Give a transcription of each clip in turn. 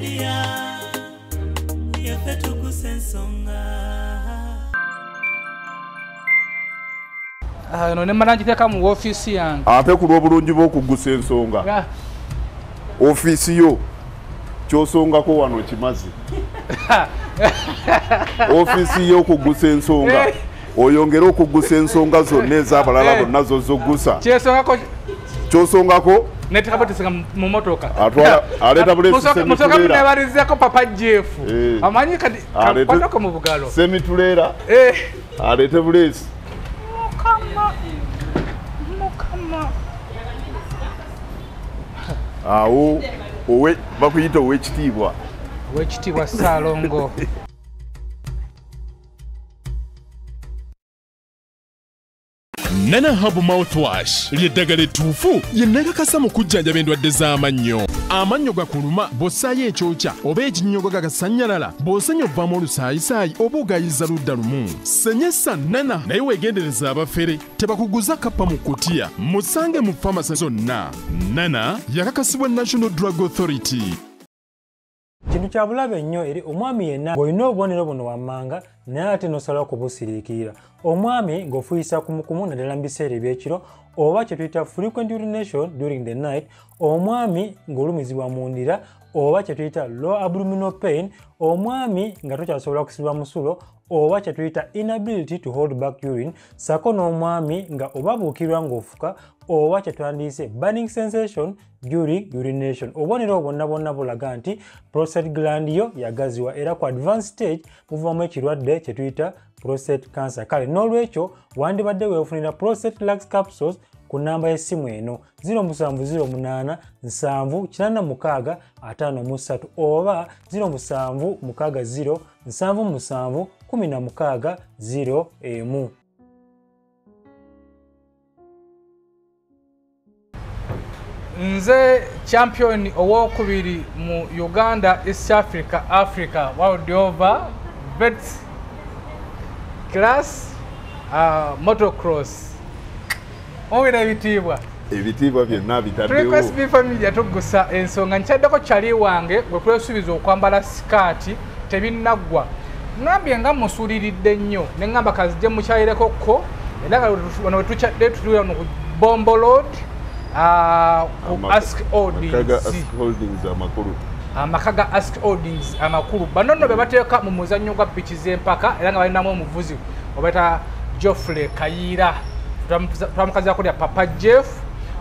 Media, yaffe tugusa ensonga. Eno ne mmala ngiteeka mu woofiisi yange. Ate ku lw'obulungi bw'okugusa ensonga, ofiisi yo ky'osongako wano kimaze. Ofiisi yo okugusa ensonga, oyongere okugusa ensonga zonna ez'abalala bonna z'ogusa. Ky'osongako neteeka bwetesenga mu motoka. Aleeta buleesi Musooka semituleera. Munebalizeeko Papa Jeff. Amanyi kati kakwatako mu bugalo. Semituleera. Aleete buleesi. Mukama. Mukama. Awo owe bakuyita ow'ekitiibwa. Ow'ekitiibwa Ssaalongo. Nana Herbal Mouthwash ly'eddagala ettuufu lye nakakasa mu kujjanjaba endwadde z'amannyo. Amannyo gakuluma bw'ossaayo ekyokya oba ekinnyogo gagasannyalala, bw'osenya ovaamu olusaayisaayi oba ogayiza ludda lumu. Senyesa Nana, naye weegendereza abafere tebakuguza kappa mu kutiya. Musange mu famasi zonna. Nana yakakasibwa National Drug Authority. Kintu kya bulabe nnyo eri omwami yenna ng'olina obubonero buno wammanga naye ate n'osalawo kubusiriikirira. Omwami ng'ofuuyisa kumukumu naddala mu biseera eby'ekiro oba kye tuyita frequent urination during the night, omwami ng'olumizibwa mu ndira oba kye tuyita low abdominal pain, omwami nga tokyasobola kusiba musulo oba kye tuyita inability to hold back urine, ssaako n'omwami nga obabuukirwa ng'ofuka oba kye twandiyise burning sensation during urination. Obubonero obwo bwonna bwonna bulaga nti prostate gland yo yagaziwa era ku advanced stage muvamu ekirwadde kye tuyita prostate cancer. Kale n'olwekyo wandibadde weefunira Prostate Relax Capsules ku nnamba y'essimu eno 0708 7 86 53 oba 0760 77 16 01. Nze champion owokubiri mu Uganda, East Africa, Africa, world over, vet class, motocross. Owira ebitiibwa. Ebitiibwa byonna bitaddewo. Frequency B Family yatugusa ensonga. Nkyaddeko kyali wange gwe twesuubiza okwambala sikaati tebinnaggwa. Ngambye nga musuuliridde nnyo ne ŋŋamba kazijje mukyayireko ko era nga wano we tukyadde tutula wano ku Bombo Road, ku Ask Holdings. Amaka ga Ask Holdings amakulu. Amaka ga Ask Holdings amakulu. Bano nno be bateeka mu muzannyo gwa piki z'empaka era nga balinamu omuvuzi obaita Geoffrey Kayiira. Twamukazaako lya Papa Jeff.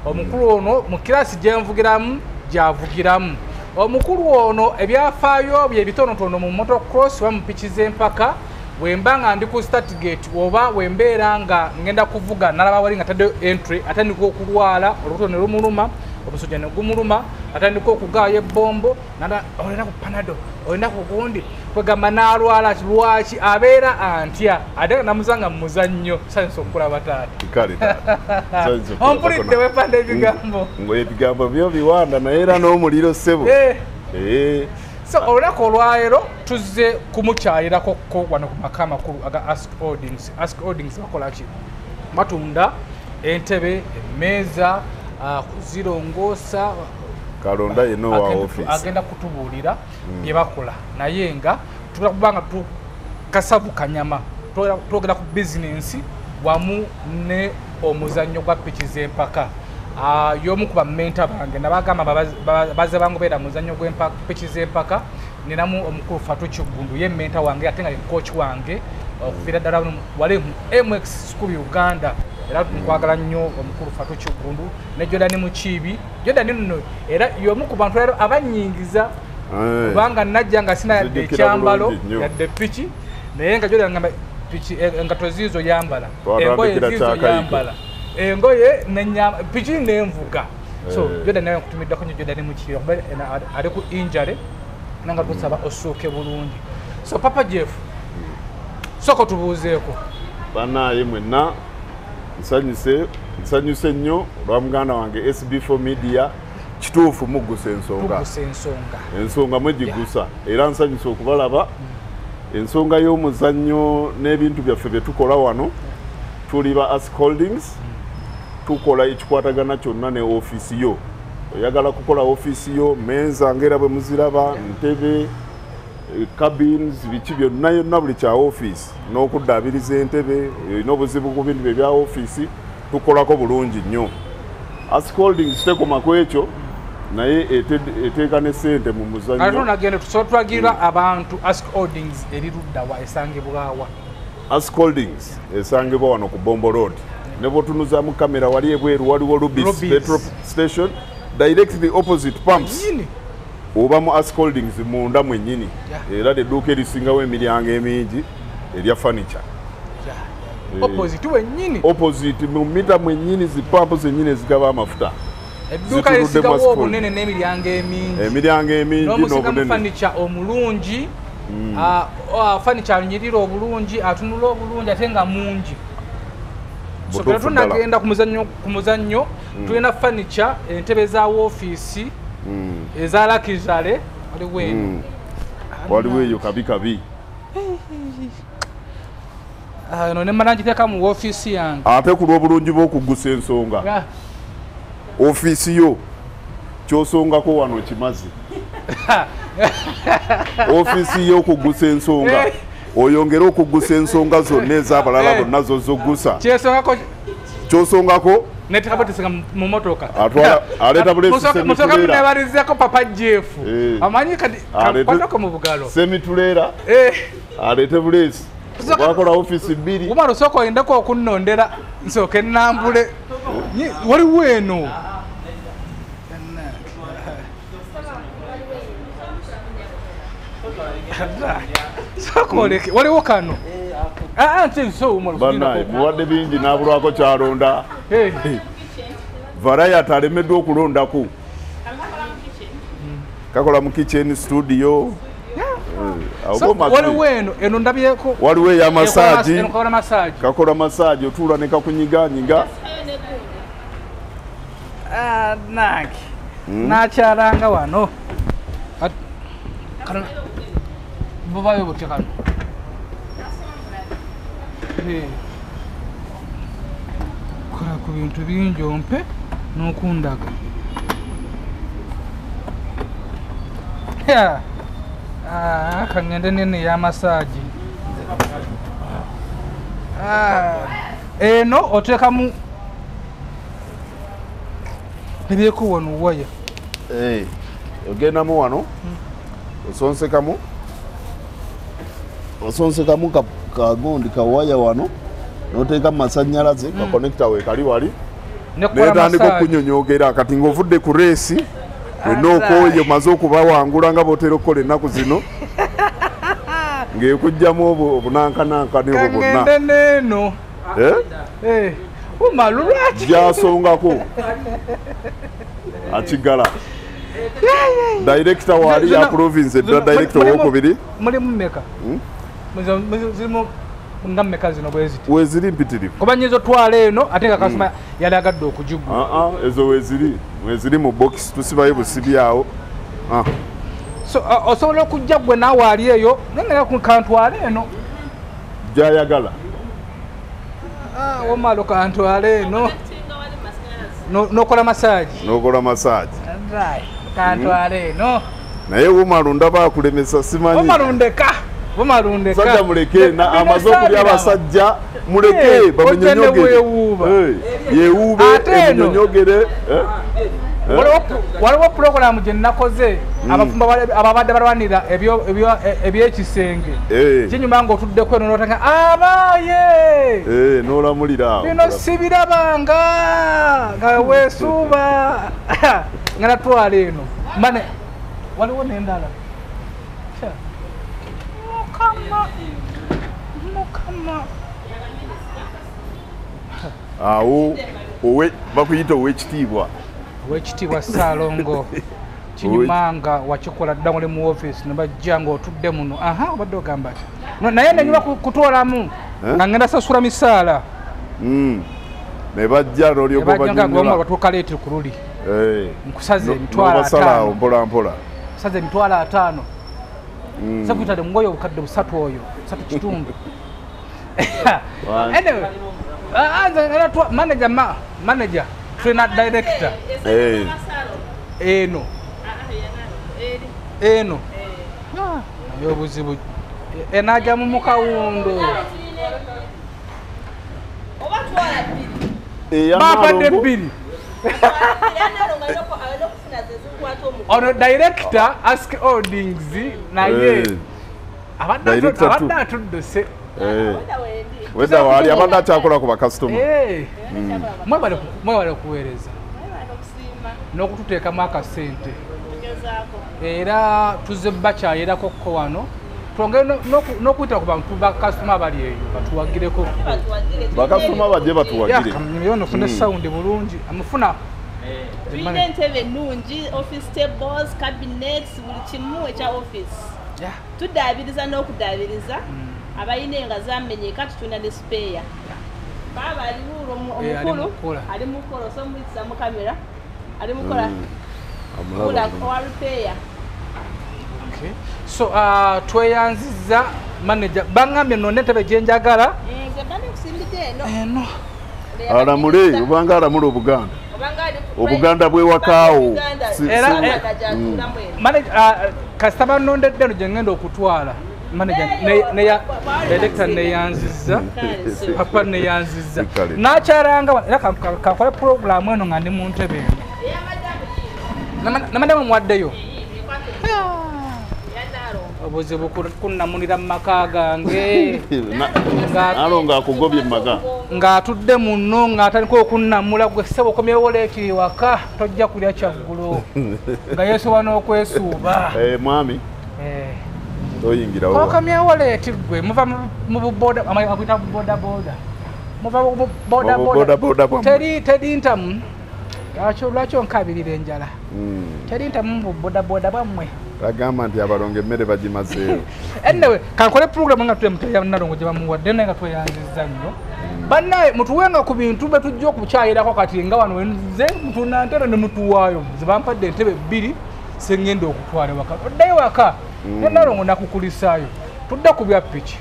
Omukulu ono mu kirasi gye nvugiramu gy'avugiramu. Omukulu ono ebyafaayo bye bitonotono mu motocross oba mu piki z'empaka. Bwe mba nga ndi ku start gate oba bwe mbeera nga ngenda kuvuga nalaba wali nga taddeyo entry, atandika okulwala olubuto ne lumuluma, omusujja ne gumuluma, atandika okugaaya ebbombo, olina ku Panado, olina ku gundi, kwegamba n'alwala. Lwaki abeera antya ate nga namusanga mu muzannyo? Sanyusa okulaba taata. Kale taata. Nsanyuse okulabako. Ompulidde wepanda ebigambo. Ebigambo byo biwanda naye era n'omuliro ssebo. So olunaku olwaleero tuzze kumukyayirako ko wano ku maka amakulu aga Ask Holdings. Ask Holdings bakola ki? Batunda entebe, emmeeza, kuzirongoosa. Kalonda yenna owa ofiisi. Agenda kutubuulira bye bakola, naye nga tugenda kuba nga kasavu kanyama twogera ku bizinensi wamu ne omuzannyo gwa piki z'empaka. Y'omu ku ba mentor bange nabagamba bazze bangoberera mu muzannyo gw'empiki z'empaka. Ninamu omukulu Fatu Kiggundu, ye mentor wange ate nga ye coach wange okuviira ddala wali mu MX School Uganda. Era nkwagala nnyo omukulu Fatu Kiggundu ne Jordan Mukiibi. Jordan nno era y'omu ku bantu era abannyingiza kubanga najja nga sina yadde Nzijukira ekyambalo bulungi nnyo. yadde piki, naye nga Jordan ngamba piki engatto ziizo yambala, engoye Twatandikira ziizo Kyakayigo. yambala, engoye nenyama piki nenvuga. So Jordan nawe nkutumiddeko nnyo Jordan Mukiibi okuba ali ku injury nanga tusaba osuuke bulungi. So Papa Jeff, sooka tubuuzeeko. Bannaaye mwenna, nsanyuse, nsanyuse nnyo olwa muganda wange SB4 Media. Kituufu muggusa ensonga. Tugusa ensonga. Ensonga mwegigusa era nsanyuse okubalaba. Ensonga y'omuzannyo n'ebintu byaffe bye tukola wano, tuli ba Ask Holdings, tukola ekikwatagana kyonna ne ofiisi yo. Oyagala kukola ofiisi yo, menza ngera bwe muziraba, ntebe, cabins, biki byonna yonna buli kya ofiisi n'okuddaabiriza entebe, olina obuzibu ku bintu bye bya ofiisi, tukolako bulungi nnyo. Ask Holdings tekoma ku ekyo, naye eteeka ne ssente mu muzannyo. Ate onagenda tusobola tulagira abantu Ask Holdings eri ludda wa, esangibwa wa? Ask Holdings esangibwa wano ku Bombo Road. Ne bw'otunuzaamu kamera wali ebweru waliwo Rubis Petrol Station, directly opposite pumps. Oba mu Ask Holdings munda mwennyini. Era edduuka erisingawo emiryango emingi erya furniture. Opposite wennyini. Opposite mu mita mwennyini zi pumps zennyini ezigaba amafuta. Edduuka erisingawo obunene n'emiryango emingi. Emiryango emingi n'obunene. Furniture omulungi, furniture anyirira obulungi, atunula obulungi ate nga mungi. So tunagenda ku muzannyo tulina furniture, entebe za woofiisi, eza luxury, waliwo eno. Waliwo eyo kabi kabi. Eno ne mmala ngiteeka mu woofiisi yange. Ate ku lw'obulungi bw'okuggusa ensonga. Ofiisi yo ky'osongako wano kimaze. Ofiisi yo okuggusa ensonga. Oyongere okuggusa ensonga zonna ez'abalala bonna z'ozoggusa. Ky'osongako neteeka mu motoka. Aleeta buleesi semituleera. Musoka Papa Jeff. Amanyi kati kakwatako mu bugalo. Semituleera. Aleete buleesi. Wakola ofiisi bbiri. Umar osooka oyendeko okunnondera nsooke nnambule. Waliwo eno. Sooka waliwo kano. Bannaye muwadde bingi n'abulwako kyalonda. Variety alemeddwa okulondako. Kakola mu kitchen studio. Waliwo eno, eno ndabyeko. Waliwo eya massage. Kakola massage otuula ne kakunyiganyiga. Nange. Nakyalanga wano. Kano bubayo butya kano. Kola ku bintu bingi ompe n'okundaga. Kangende nene ya massage. Eno oteekamu ebyeko wano waya. Ogendamu wano osonsekamu kagundi kawaya wano n'oteeka mu masannyalaze ka connector we kali wali netandika okunyonyogera kati ng'ovudde ku reesi wenna okooye omaze okubawangula nga bw'otera okukola ennaku zino ng'ekugjamu obunankananka obwo bwonna. Kangende n'eno. Umalu lwaki? Gyasongako akigala. Director wali ya province edda director owokubiri. Mulimu mmeka? Zirimu nga mmeka zino bwe ziti? Weeziri mpitirivu. Kuba nnyinza otwala eno ate nga kasoma yali agadde okugigula. Ezo weeziri mu box tusibayo busibi awo. So osobola okujja gwe naawe ali eyo naye kantwale eno. Gy'ayagala. Omalo kantwale eno. N'okola massage. N'okola massage. Kantwale eno. Naye Umaru ndaba akulemesa simanyi. Umaru ndeka. Sajja muleke amaze okulya abasajja muleke bamunyonyogere. Yeewuube emunyonyogere. Waliwo pulogulaamu gye nnakoze abafumbo ababadde balwanira ebyekisenge. Kinyuma ng'otuddeko eno n'otanga abaaye. N'olamulira awo. Bino sibirabanga nga weesuuba nga natwala eno. Mane waliwo n'endala. Mukama. Awo bakuyita ow'ekitiibwa. Ow'ekitiibwa Ssaalongo. Kinyumanga wakikola dda ng'oli mu ofiisi ne bajja ng'otudde muno. Obadde ogamba ki? Naye nenyuma kutwalamu nga ngenda sasula misaala. Ne bajja n'olyoka obanyonnyola. Batuuka leeti ku luli. Nkusaze emitwalo 5. N'obasala mpola mpola. Nkusaze emitwalo 5. Sekuyitadde mungoye obukadde 3 oyo, 3.5. Anyway, manager, trainer director. Eno eno naye obuzibu enajja mu mukawundo bampadde bbiri. Ono director Ask Holdings naye abadde atudduse. Weda wali abadde akyakola ku bakasitoma. Mwebale kuweereza n'okututeekamu akasente, era tuzze bakyayirako ko wano twongere n'okuyita ku bantu bakasitoma abali eyo batuwagireko. Bakasitoma bajje batuwagire. Nofuna sound bulungi amufuna. Tulina entebe ennungi, office tables, cabinets, buli kimu ekya office. Tuddaabiriza n'okudaabiriza abalina nga zamenyeka, tutunda ne spare. Baba aliwulo omukulu ali mukola, so muyitisa mu kamera ali mukola owa repair. Okay. So tweyanziza manager bangambye nno entebe gye njagala. Nze bane kusimbidde eno. Eno. Alamule obanga alamule Obuganda. Obuganda bwewakaawo. Era manager kasitaba nnondedde eno gye ngenda okutwala. Manager neya director neyanziza papa neyanziza nakyalanga era kakole program eno nga ndi mu ntebe eno. Namadamu mwaddeyo. Obuzibu kunnamunira mu maka gange. Nalongo akugobye mu maka. Ng'atudde muno ng'atandika okunnamula, gwe ssebo okomyewo leeti waka tojja kulya kyaggulo. Nga yeesoba n'okwesuuba. Mwami. Toyingirawo. Okomyewo leeti ggwe muva mu buboda, akuyita boda boda. Muva mu boda boda. Teri ntamu. Lwaki onkabirira enjala? Teri ntamu mu boda boda bwammwe. Agamba nti abalongo emmere bagimazeeyo. Anyway, kankole program nga tule muteya Nalongo gye bamuwadde naye nga tweyanzizza nnyo. Bannaye mutuwenga ku bintu bye tujja okukyayirako kati nga wano nze mutuna ntebe ne mutuwaayo. Nze bampadde entebe bbiri sengenda okutwala waka. Oddayo waka ne Nalongo nakukulisaayo. Tudda ku bya piki.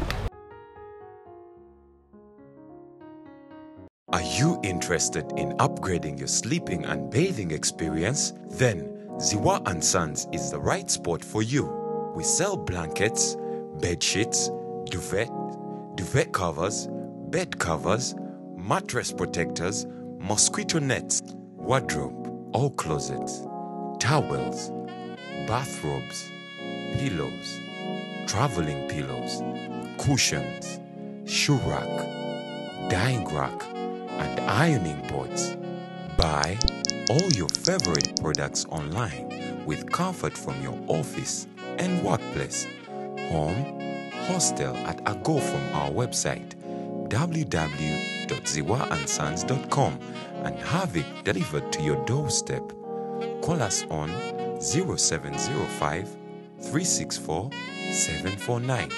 Are you interested in upgrading your sleeping and bathing experience? Then Ziwa & Sons is the right spot for you. We sell blankets, bed sheets, duvet, duvet covers, bed covers, mattress protectors, mosquito nets, wardrobe or closets, towels, bathrobes, pillows, traveling pillows, cushions, shoe rack, dyeing rack, and ironing boards. Buy all your favorite products online with comfort from your office and workplace, home, hostel at a go from our website www.ziwaandsons.com and have it delivered to your doorstep. Call us on 0705 364 749.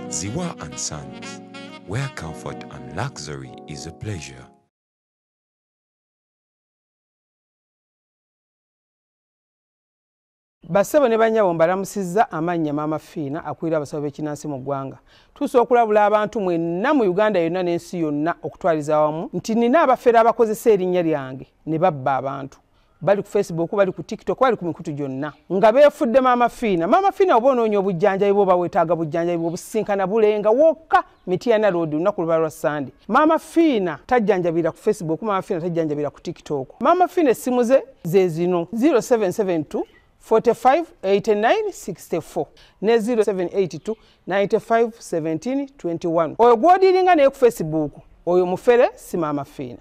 Ziwa and Sons, where comfort and luxury is a pleasure. Basebo ne bannyabo mbalamusizza amannya Maama Fiina akulira abasawo b'ekinnansi mu ggwanga. Tusobola okulabula abantu mwenna mu Uganda yonna n'ensi yonna okutwaliza awamu nti nina abafere abakozesa erinnya lyange ne babba abantu. Bali ku Facebook, bali ku TikTok, bali ku mikutu gyonna nga beefudde Maama Fiina. Maama Fiina oba onoonya obujjanjabi bw'oba weetaaga bujjanjabi bw'obusinkana bulenga wokka Mityana Road olunaku luba lwa Sande. Maama Fiina tajjanjabira ku Facebook, Maama Fiina tajjanjabira ku TikTok. Maama Fiina essimu ze ze zino 0772 45 89 64 ne 0782 95 17 21. Oyo gw'odiringa naye ku Facebook oyo mufere si Maama Fiina.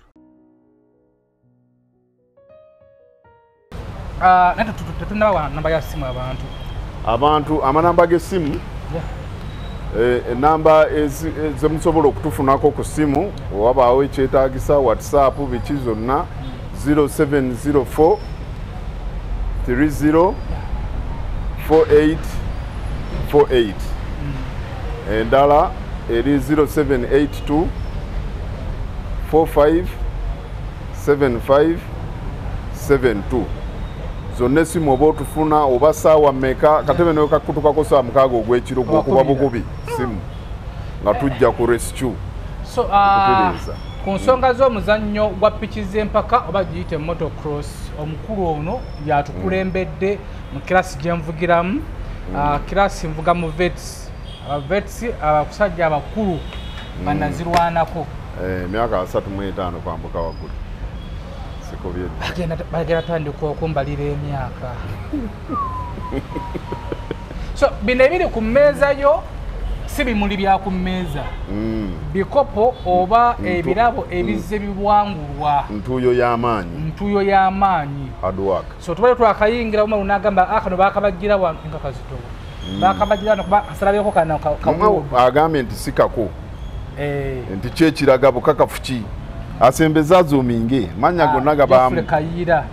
Tetunabawa namba ya simu abantu. Abantu amanamba g'essimu enamba zemusobola okutufunako ku ssimu owabaawo ekyetaagisa WhatsApp biki zonna 0704 30 48 48. Endala eri 0782 45 75 72. Zonna essimu oba otufuna oba ssaawa mmeka katebe nayo kakutukako ssaawa 6 ogw'ekiro gw'okuba bukubi simu nga tujja ku rescue. So ku nsonga z'omuzannyo gwa piki z'empaka oba giyite motocross Omukulu ono yatukulembedde mu kirasi gye nvugiramu. Kirasi nvuga mu vets, abavets abakusajja abakulu banazirwanako. Emyaka 35 kwambuka waggulu. Bagenda tandika okumbalira emyaka. So bino ebiri ku mmeeza yo si bimuli bya ku mmeeza, bikopo oba ebirabo ebizze biwangulwa. Ntuuyo y'amaanyi. Ntuuyo y'amaanyi. Hard work. So tubadde twakayingira omu n'agamba akano baakabagira wano nga kazitowa. Baakabagira wano kuba asalabyeko kano agambye nti si kako. Nti ki ekiraga bukakafu ki? Asembeza azuuminge mannya gonna gabaamu. Kayira.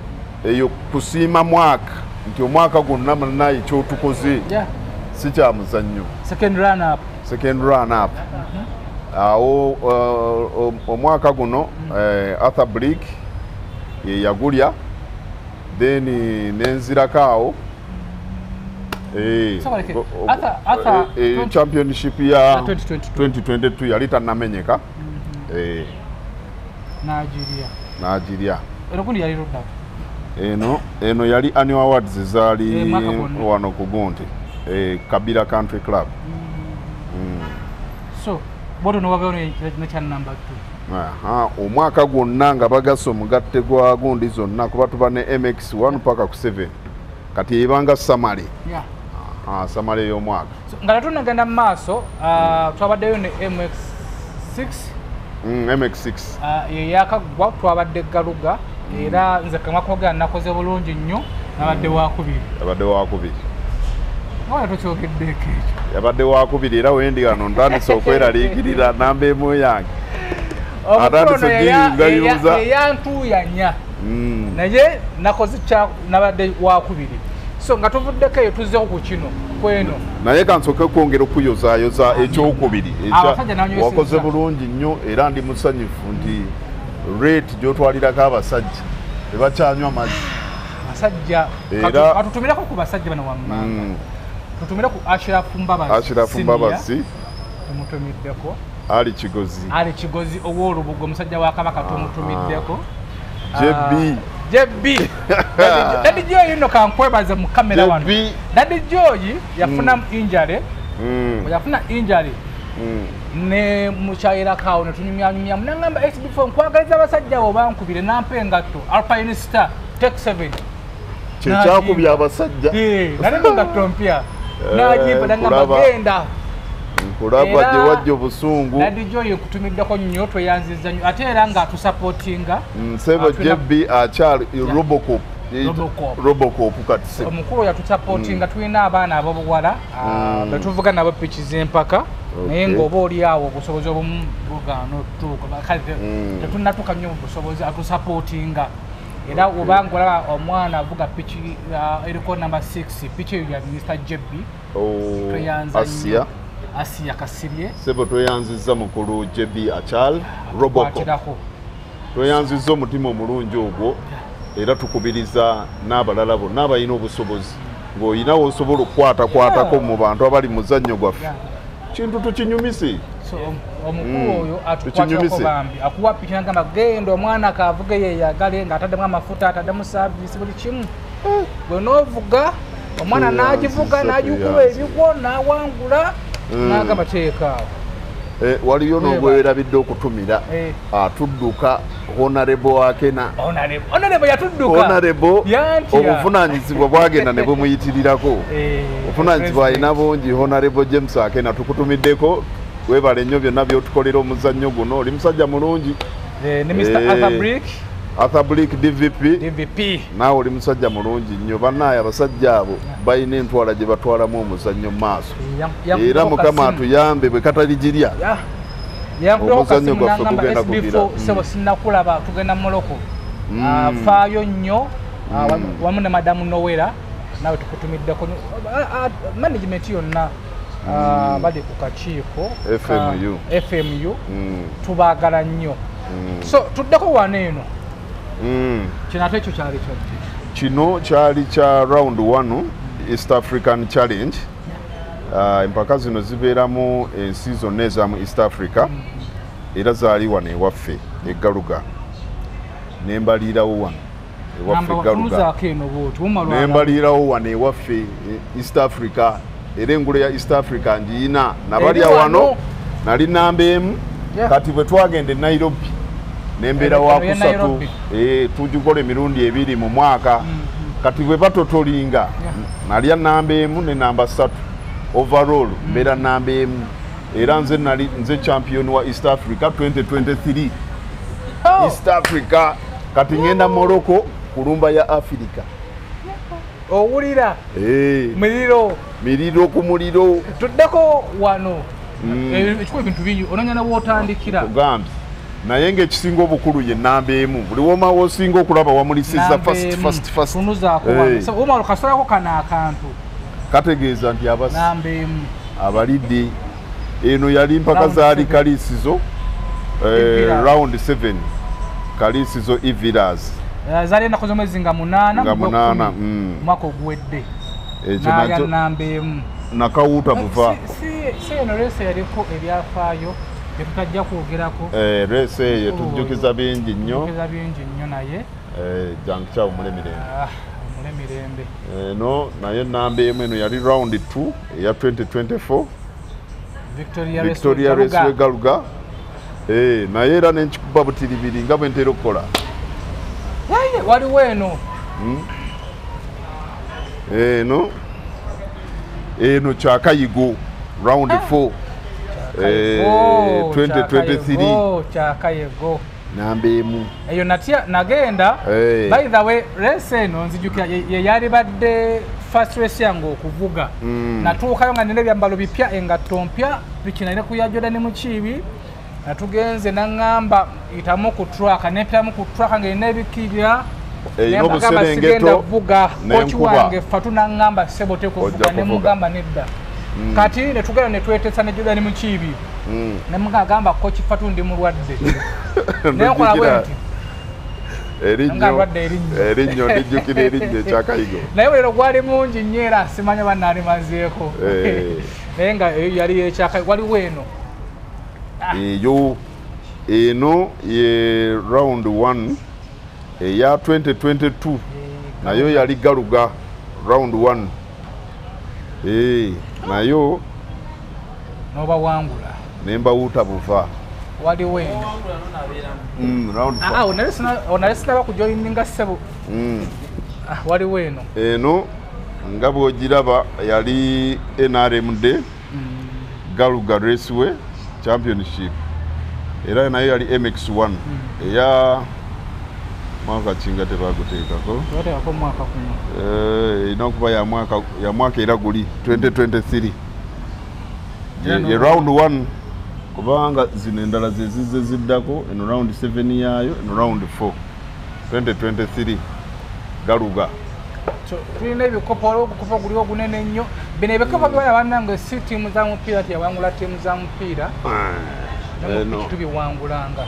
Eyo kusiima mwaka nti omwaka gwonna munnaye kyotukoze si kya muzannyo. Second run up. Second run up. Awo omwaka guno Arthur Blick ye yagulya, then nenzirako awo championship ya 2022 yali tannamenyeka. Nigeria. Eno yali rodda. Eno yali annual awards zaali wano ku gundi Kabira Country Club. So bodo no wabayo ne kya number 2. Omwaka gwonna nga bagasa omugatte gwa gundi zonna kuba tuba ne MX1 paka ku 7. Kati ebanga summary. Summary y'omwaka. So nga tunagenda mu maaso, twabaddeyo ne MX6. MX6. Ye yakagwa twabadde Galuga era nze kamwakoga nakoze bulungi nnyo nabadde wakubiri. Abadde wakubiri. Wala tokyogeddeko ekyo. Yabadde wakubiri era wendi wano ntandise okweraliikirira namba emu yange. Atandise ogiyinzayinza. Eyantuuyanya. Naye nakoze kya nabadde wakubiri. So nga tuvuddeko eyo tuzzeeko ku kino kweno. Naye kansooke kwongera okuyozaayoza ekyokubiri. Wakoze bulungi nnyo era ndi musanyufu nti rate gy'otwalirako abasajja tebakyanywa mazzi. Abasajja katutumirako ku basajja bano wammanga. Tutumire ku Ashraf Mbabazi. Ashraf Mbabazi. Tumutumiddeko. Ali Kigozi. Ali Kigozi ow'olubugo omusajja wa Kabaka tumutumiddeko. JB. JB. Daddy Joy nno kankwebaze mu kamera wano. Daddy Joy yafuna injury. Yafuna injury. Ne mukyayirako awo ne tunyumyanyumyamu nangamba SB4 nkwagaliza abasajja abo bankubire nampa engatto Alpine Star Tech 7. Kyekyakubya abasajja. Nalina engatto mpya. N'agimpa nangamba genda. Nkulaba gye wajja obusungu. Daddy Joy nkutumiddeko nnyo tweyanzizza nnyo ate era ng'atusapootinga. Ssebo JB akyali Robocop. Robocop kati ssebo. Omukulu yatusapootinga tulina abaana ab'obuwala betuvuga nabo piki z'empaka. Naye ng'oba oli awo obusobozi obumu bugaana otutuuka kale tetunnatuuka nnyo mu busobozi atusapootinga. Era obanga olaba omwana avuga piki eriko namba 6 piki eyo ya Mr. JB. Tweyanza nnyo. Asiya Kasirye. Ssebo tweyanzizza mukulu JB Achal Robocop. Tweyanzizza omutima omulungi ogwo era tukubiriza n'abalala bonna abalina obusobozi ng'olina w'osobola okukwatakwatako mu bantu abali mu muzannyo gwaffe. Kintu tukinyumise. So omukulu oyo atukwatirako bambi akuwa piki n'agamba genda omwana kaavuge yeeyagale ng'ataddemu amafuta ataddemu service buli kimu. Bwe n'ovuga omwana n'agivuga n'agikuba ebigwo n'awangula n'agamba teeka awo. Waliyo n'ogwerabidde okutumira atudduka Honorable Akena. Honorable yatudduka. Honorable obuvunaanyizibwa bwagenda ne bumuyitirirako. Obuvunaanyizibwa alina bungi. Honorable James Akena tukutumiddeko, weebale nnyo byonna by'otukolera omuzannyo guno, oli musajja mulungi. Ne Mr. Arthur Brick. Arthur Blick DVP. DVP. Naawe oli musajja mulungi nnyo. Bannaaye abasajja abo balina entwala gye batwalamu omuzannyo mu maaso. Era Mukama atuyambe bwe kataligirya. Omuzannyo gwaffe gugenda kugira. Ssebo sinnakulaba tugenda Morocco. Faayo nnyo wamu ne Madamu Nowera naawe tukutumiddeko. Management yonna bali ku kakiiko FMU tubaagala nnyo. So tuddeko wano eno. Kino ate ekyo kyali kyadde. Kino kyali kya round 1 East African Challenge. Empaka zino zibeeramu ensi zonna ezamu East Africa era zaali wano ewaffe e Galuga. Ne mbaliirawo wano. Ewaffe Galuga. Nembalirawo wano ewaffe East Africa, era engule ya East Africa ngiyina. Nabalya wano nali namba emu. Kati bwe twagenda e Nairobi nembeera wakusatu, tugikola emirundi ebiri mu mwaka. Kati bwe batotolinga nalya namba emu ne namba 3 overall mbeera namba emu. Era nze nali nze champion wa East Africa 2023. East Africa. Kati ngenda Morocco kulumba ya Africa. Owulira miriro miriro ku muliro. Tuddeko wano ekikuba ebintu bingi ononya na wotandikira. Kugambye naye ng'ekisinga obukulu ye namba emu. Buli woma wosinga okulaba wamulisiza fast. Tunuzaako wano. So omalo kasolako kano akantu kategeeza nti abasi namba emu abalidde. Eno yali mpaka zaali Kalisizo round 7 Kalisizo Evillas. Zaali ennaku z'omwezi nga 8 mwaka oguwedde. Nalya namba emu nakawuuta buva. Si eno reesi yaliko ebyafaayo byetutajja kwogerako. Reesi eyo tujjukiza bingi nnyo. Tujjukiza bingi nnyo naye. Jankukyawo mule mirembe. Mule mirembe. Eno naye namba emu eno yali round 2 eya 2024. Victoria Raceway Galuga. Naye era nenkikuba butiribiri nga bwe ntera okukola. Waliwo eno. Eno eno Kyakayigo round 4 2023. Kyakayigo namba emu. Eyo natya nagenda. By the way, race eno nzijukira ye yali badde first race yange okuvuga. Natuukayo nga nina ebyambalo bipya, engatto mpya, piki nalina ku ya Jordan Mukiibi. Natugenze naŋŋamba itamu ku track, nempitamu ku track ng'erina ebikirya. Nembagamba sigenda kuvuga. Kochi wange Fatu naŋŋamba ssebo tekuvuga, ne mugamba nedda. Kati ne tugenda ne tweteesa ne Jordan Mukiibi. Ne mugamba kochi Fatu ndi mulwadde. Nenkola bwe nti erinnyo ndijjukira erinnyo ekyakayigo. Naye leero gwali mungi nnyo era simanya bannaalimazeeko. Naye nga eyo yali ekyakayigo. Waliwo eno. Eyo eno ye round 1 eya 2022 nayo yali Galuga round 1. Nayo n'obawangula nembawuuta buva. Waliwo eno. Round 4. Onale sinaba kujoyininga ssebo. Waliwo eno. Eno nga bw'ogiraba yali NRMD Galuga Raceway Championship. Era nayo yali MX1 eya mwaka kinga tebaguteekako. Tebateekako mwaka kuno. Erina okuba ya mwaka era guli 2023. Ye round 1 kubanga zino endala ze zizze ziddako. Eno round 7 yaayo, eno round 4 2023 Galuga. Tulina ebikopo, waliwo ogukopo guliwo ogunene ennyo. Bino ebikopo bibala bannange si ttiimu za mupiira, teyawangula ttiimu za mupiira. Tubiwangulanga.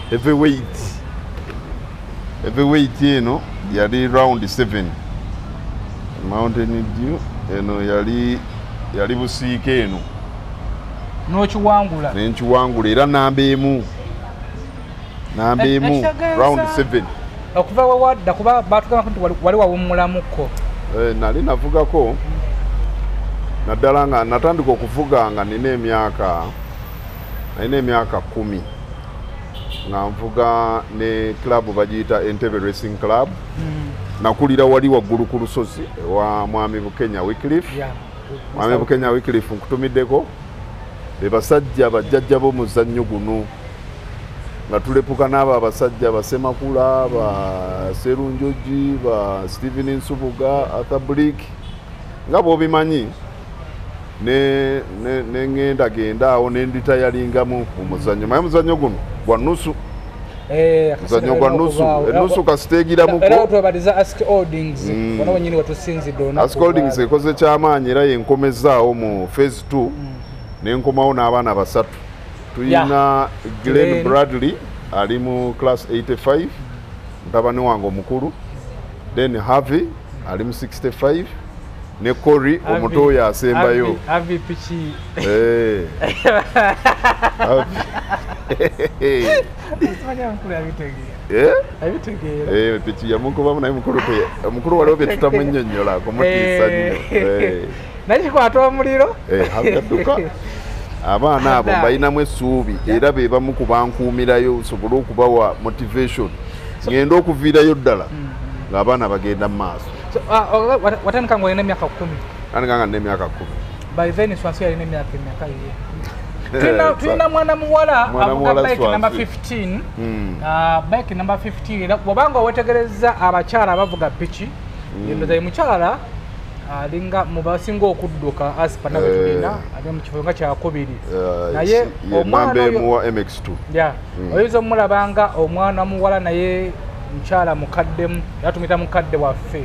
Heavyweight eno yali round 7 Mountain Dew. Eno yali Busiika eno. N'okiwangula. Nenkiwangula era namba emu. Namba emu round 7. Okuva wawadda kuba batugamba nti wali wawummulamuko. Nali navugako naddala nga natandika okuvuga nga nina emyaka 10 nga nvuga ne club bagiyita Entebbe Racing Club. Nakulira wali waggulu ku lusozi ewa Mwami Bukenya Wycliffe. Mwami Bukenya Wycliffe nkutumiddeko. Be basajja bajjajja b'omuzannyo guno nga tulepuka n'abo abasajja basemakula ba Serunjogi ba Steven Nsubuga Arthur Blick nga bw'obimanyi ne ngenda genda awo ne nditayalingamu omuzannyo. Naye omuzannyo guno gwa nnusu. Muzannyo gwa nnusu, ennusu kasiteegiramuko. Era twebaliza Ask Holdings bona wennyini wetusinzidde olunaku. Ask Holdings ekoze kyamaanyi era yenkomezaawo mu phase 2 nenkomawo n'abaana basatu. Tulina Glenn Bradley ali mu class 85, mutabani wange omukulu. Then Harvey ali mu 65 ne Corey omuto oyo asembayo. Harvey piki. Abitegeera. Piki yamukubamu naye mukulu waliwo bye tutamunnyonnyola kumutiisa nnyo. Naye kikwata omuliro. Adduka. Abaana abo balinamu essuubi era be bamu ku bankuumirayo nsobole okubawa motivation. Ngenda okuviirayo ddala ng'abaana bagenda mu maaso. Watandika ng'olina emyaka 10. Natandika nga nina emyaka 10. By then Swansea yalina emyaka emeka ye? Tulina mwana muwala avuga bike number 15. Bike number 15 era bw'obanga weetegerezza abakyala abavuga piki, ndowooza ye mukyala alinga mu basinga okudduka Aspa nawe tulina ali mu kifo nga kyakubiri. Naye omwana oyo wa MX2. Oyinza omulaba nga omwana muwala naye mukyala mukaddemu, era tumuyita mukadde waffe.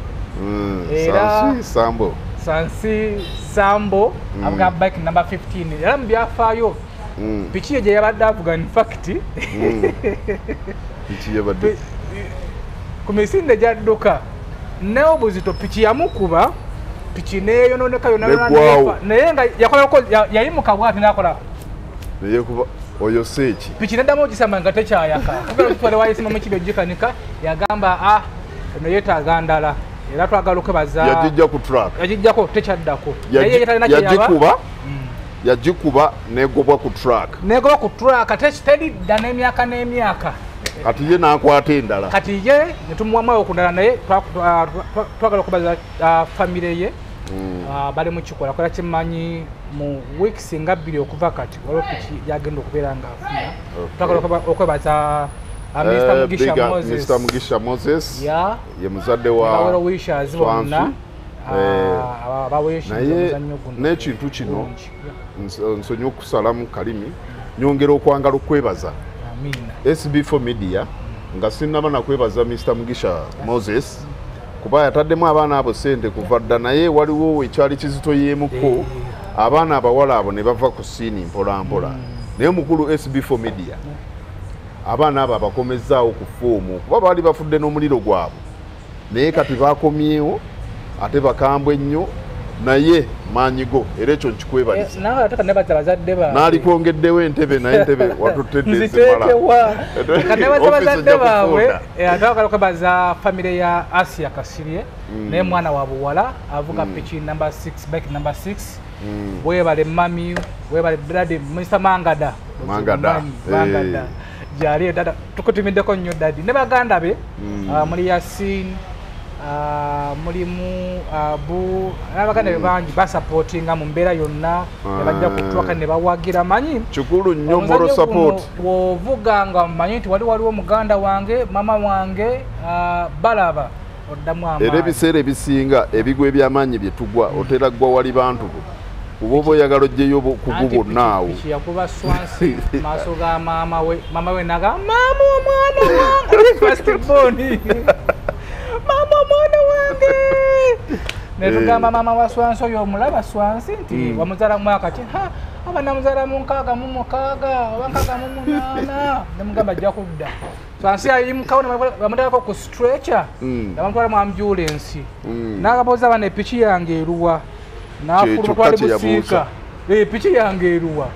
Era Sansi Sansi Sambo avuga bike number 15. Era mu byafaayo piki ye gye yabadde avuga, in fact piki yabadde ku misinde gy'adduka n'obuzito piki yamukuba, piki neeyonooneka yonna naye nga yakolako yayimuka bw'ati n'akola neyekuba oyo seeki piki neddamu ogisamba nga tekyayaka. Tutwale wayisima mu kibi ogikanika, yagamba eno yeetaaga ndala. Era twagala okwebaza yagijja ku track, yagijjako tekyaddako, naye talina kyeyaba yagikuba negobwa ku track, negobwa ku track teridda n'emyaka n'emyaka. Kati ye n'akwata endala, kati ye ne tumuwamawo ku ndala, naye twagala okwebaza famire ye bali mu kikola kola kimanyi mu weeks nga 2 okuva kati waliwo piki gyagenda okubeera ng'afuna. Twagala okwebaza Mr. Mugisha Moses. Mr. Mugisha Moses ye muzadde wa Wishers bonna naye n'ekintu kino nsonyi okusalamu kalimi nyongera okwangala okwebaza SB4 Media nga sinnaba nakwebaza Mr. Mugisha Moses kuba yataddemu abaana abo ssente kuva dda, naye waliwo ekyali kizitoyeemuko abaana abawala abo ne bava ku siini mpola mpola. Naye mukulu SB4 Media abaana abo abakomezzaawo ku foomu kuba baali bafudde n'omuliro gwabwe, naye kati bakomyewo ate bakambwe nnyo, naye maanyi go era ekyo nkikwebaliza. Naalikwongeddewo entebe naye entebe watuttedde nziteekewa. Kanebaza bazadde baabwe. Twagala okwebaza famire ya Asia Kasirye, naye mwana wa buwala avuga piki number 6, bike number 6. Weebale mami, weebale daddy Mr. Mangada. Mangada. Gyali dada tukutumiddeko nnyo daddy ne baganda be muli Yasin, mulimu Abu n'abaganda be bangi basupportinga mu mbeera yonna ne bajja kutwaka ne bawagira. Manyi kikulu nnyo moral support bw'ovuga nga mmanyi nti waliwo muganda wange, mama wange, balaba oddamu amaanyi. Era ebiseera ebisinga ebigwa eby'amaanyi bye tugwa otera ggwa wali bantu bo kuba oba oyagala oggyeyo kugu bwonna awo. Piki yakuba Swansi maaso ga maama we, maama we n'agamba maama omwana wange first born maama omwana wange. Netugamba maama wa Swansi oyo omulaba Swansi nti wamuzaala mwaka ki? Aba namuzaala mu 66 oba 68. Nemugamba ajja kudda. Swansi ayimukawo bamuteekako ku stretcher ne bamutwala mu ambulance. N'akabuuza bano epiki yange eruwa? N'afuluma twali busiika. Piki yange eruwa?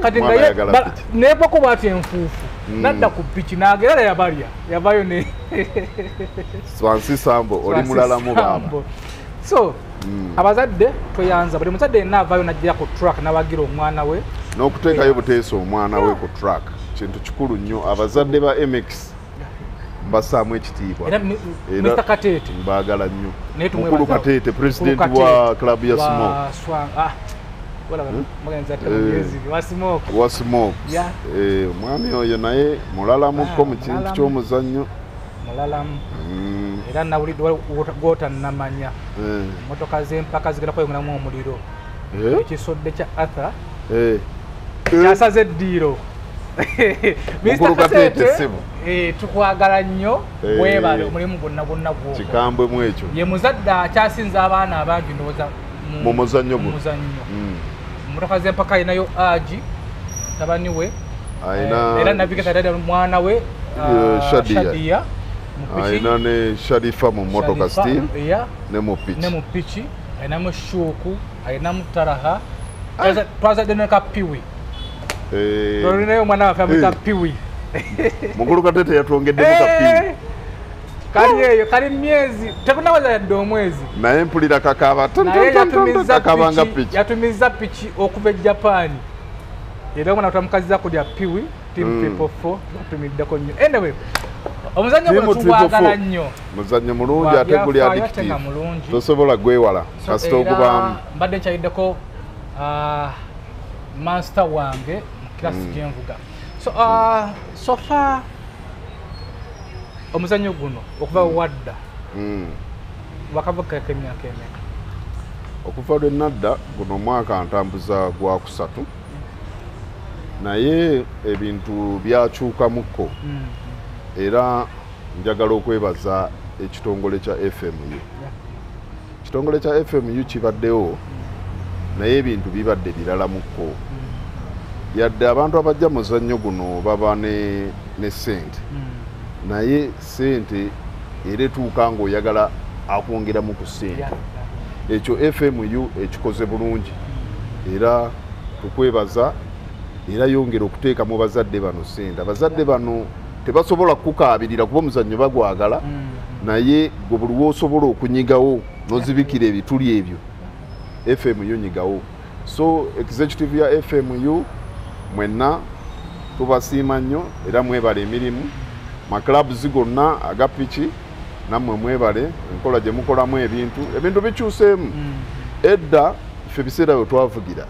Kati nga neepako bw'ati enfuufu nadda ku piki n'agera yabalya yavayo ne Swansi Sambo oli mulalamu baaba. So abazadde tweyanza buli muzadde yenna avaayo n'ajja ku track n'awagira omwana we n'okuteekayo buteesa omwana we ku track kintu kikulu nnyo. Abazadde ba MX mbasaamu ekitiibwa. Era Mr. Katete mbaagala nnyo. Mukulu Katete president wa club ya Smoke. Wa Smoke. Omwami oyo naye mulalamuko mu kintu ky'omuzannyo. Mulalamu. Era nawulidde gw'otannamanya emmotoka z'empaka zigenda kweyongeramu omuliro. Ekisodde kya Arthur kyasaze eddiiro. Mukulu Katete ssebo tukwagala nnyo, weebale omulimu gwonna gwonna gw'okola. Kikambwemu ekyo. Ye muzadde akyasinza abaana abangi ndowooza mu muzannyo guno. Emmotoka z'empaka alinayo Aji mutabani we, era Navigator dada mwana we Shadia, alina ne Sharifa mu mmotoka still ne mu piki, ne mu piki alinamu Shuku, alinamu Taraha, twazadde ne Kapiwi. Tolinayo omwana waffe amuyita Piwi. Mukulu Katete yatwongeddemu kapiwi. Kali eyo kali myezi tekunawaza yadde omwezi. Naye mpulira kakaaba kakabanga piki. Yatumiza piki okuva e Japan. Era omwana twamukaziza kulya piwi team 444 batumiddeko nnyo. Anyway, omuzannyo guno tugwagala nnyo. Muzannyo mulungi ate guli addictive. Tosobola gwewala kasita ogubaamu. Mbadde nkyayiddeko master wange mu kilasi gyenvuga. So so far omuzannyo guno okuva wadda wakavugako emyaka emeka? Okuva lwe nadda guno omwaka ntambuza gwa kusatu. Naye ebintu byakyukamukko. Era njagala okwebaza ekitongole kya FMU. Ekitongole kya FMU kibaddewo naye ebintu bibadde biralamukko. Yadde abantu abajja muzannyo guno baba ne ssente. Naye ssente era etuuka ng'oyagala akwongeramu ku ssente. Ekyo FMU ekikoze bulungi. Era tukwebaza era yongera okuteeka mu bazadde bano ssente. Abazadde bano tebasobola kukaabirira kuba omuzannyo bagwagala, naye gwe buli w'osobola okunyigawo n'ozibikira ebituli ebyo FMU nyigawo. So executive ya FMU mwenna tubasiima nnyo era mwebale emirimu. Maclubs gonna aga piki nammwe mwebale enkola gye mukolamu ebintu. Ebintu bikyuseemu. Edda ffe ebiseera bwe twavugira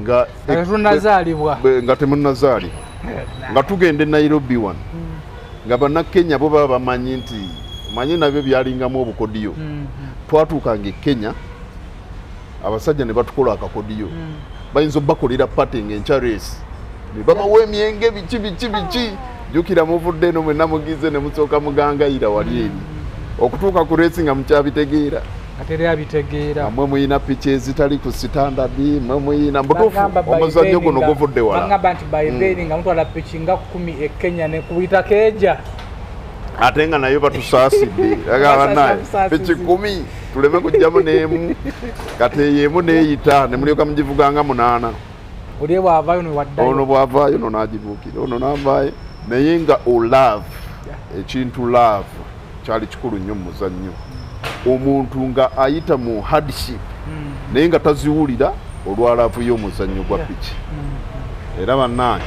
nga nga temunnazaalibwa nga tugenda e Nairobi wano nga bannakenya bo baba bamanyi nti omanyi nabyo byalingamu obukodiyo. Twatuukanga e Kenya abasajja ne batukola akakodiyo. Bayinza obbakolera party ng'enkya race ne babawa emyenge biki biki biki. Jjukira muvudde eno mwenna mugize ne musooka mugangayira wali eri okutuuka ku race nga mukyabitegeera. Ateri abitegeera. Mwe muyina piki ezitali ku standard, mwe muyina mbutuufu omuzannyo guno guvudde wala. Bagamba nti by then nga mutwala piki nga 10 e Kenya ne kubuyita keja. Ate nga nayo batusaasidde. Agamba naye piki 10 tuleme kujjamu n'emu kati eyo emu n'eyita ne mulyoka mugivuga nga 8. Oli bw'avaayo no waddayo. Ono bw'avaayo no n'agibuukira ono n'avaayo. Naye nga olove ekintu love kyali kikulu nnyo mu muzannyo. Omuntu nga ayita mu hardship naye nga taziwulira olwa love y'omuzannyo gwa piki. Era bannange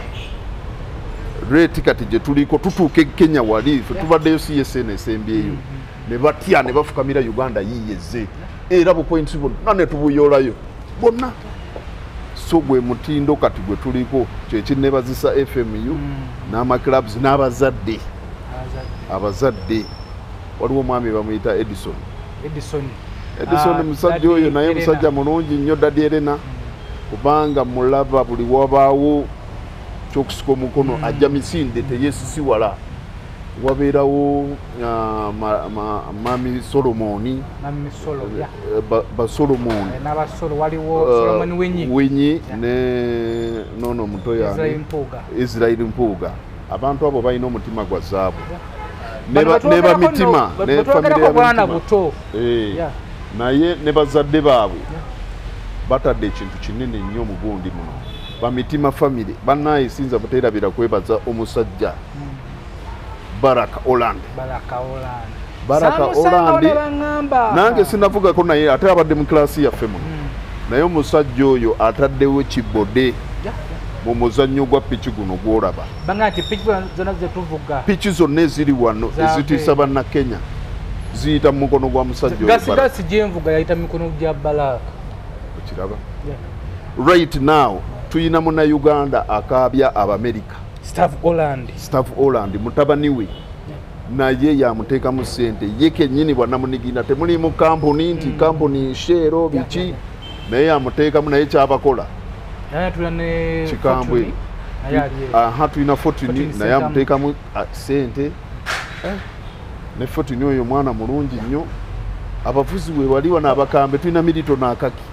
rate kati gye tuliko tutuuka e Kenya wali ffe tubaddeyo CSN esembyeyo ne batya ne bafukamira Uganda yiyeze era bu points bonna ne tubuyolayo bonna. So gwe mutindo kati gwe tuliko kyekinnebazisa FMU n'amaclubs n'abazadde. Abazadde waliwo omwami bamuyita Edison. Edison musajja oyo naye musajja mulungi nnyo Daddy Elena kubanga mulaba buli wabaawo kyokusika omukono ajja misinde teyesisiwala. Wabeerawo Mami Solomoni. Mami Solo, yeah. Ba Solomoni. N'abasolo waliwo Solomon Winyi. Winyi ne nono muto yange. Israel Mpuuga. Israel Mpuuga. Abantu abo balina omutima gwa zaabu. Ne ba mitima ne family ya bwana buto. Naye ne bazadde baabwe batadde ekintu kinene nnyo mu gundi muno. Ba mitima family bannaye sinza buteerabira kwebaza omusajja Baraka Holland. Baraka Holland. Baraka Holland. Nange sinavugako naye ate abadde mu klasi yaffe muno. Naye omusajja oyo ataddewo kibode mu muzannyo gwa piki guno gw'olaba. Banga nti piki zonna ze tuvuga. Piki zonna eziri wano ezitiisa bannakenya ziyita mu mukono gwa musajja oyo. Gasigasi gyenvuga yayita mu mikono gya Baraka. Okiraba? Right now tuyina munnayuganda akaabya Abamerika. Staff Holland. Staff Holland mutabani we naye yamuteekamu ssente ye kennyini bwannamunigina temulimu kampuni nti kampuni sheero biki naye yamuteekamu naye kyabakola kikambwe. Aha tulina Fortune naye amuteekamu ssente ne Fortune oyo mwana mulungi nnyo. Abavuzi we wali wano abakambe tulina Milton Akaki.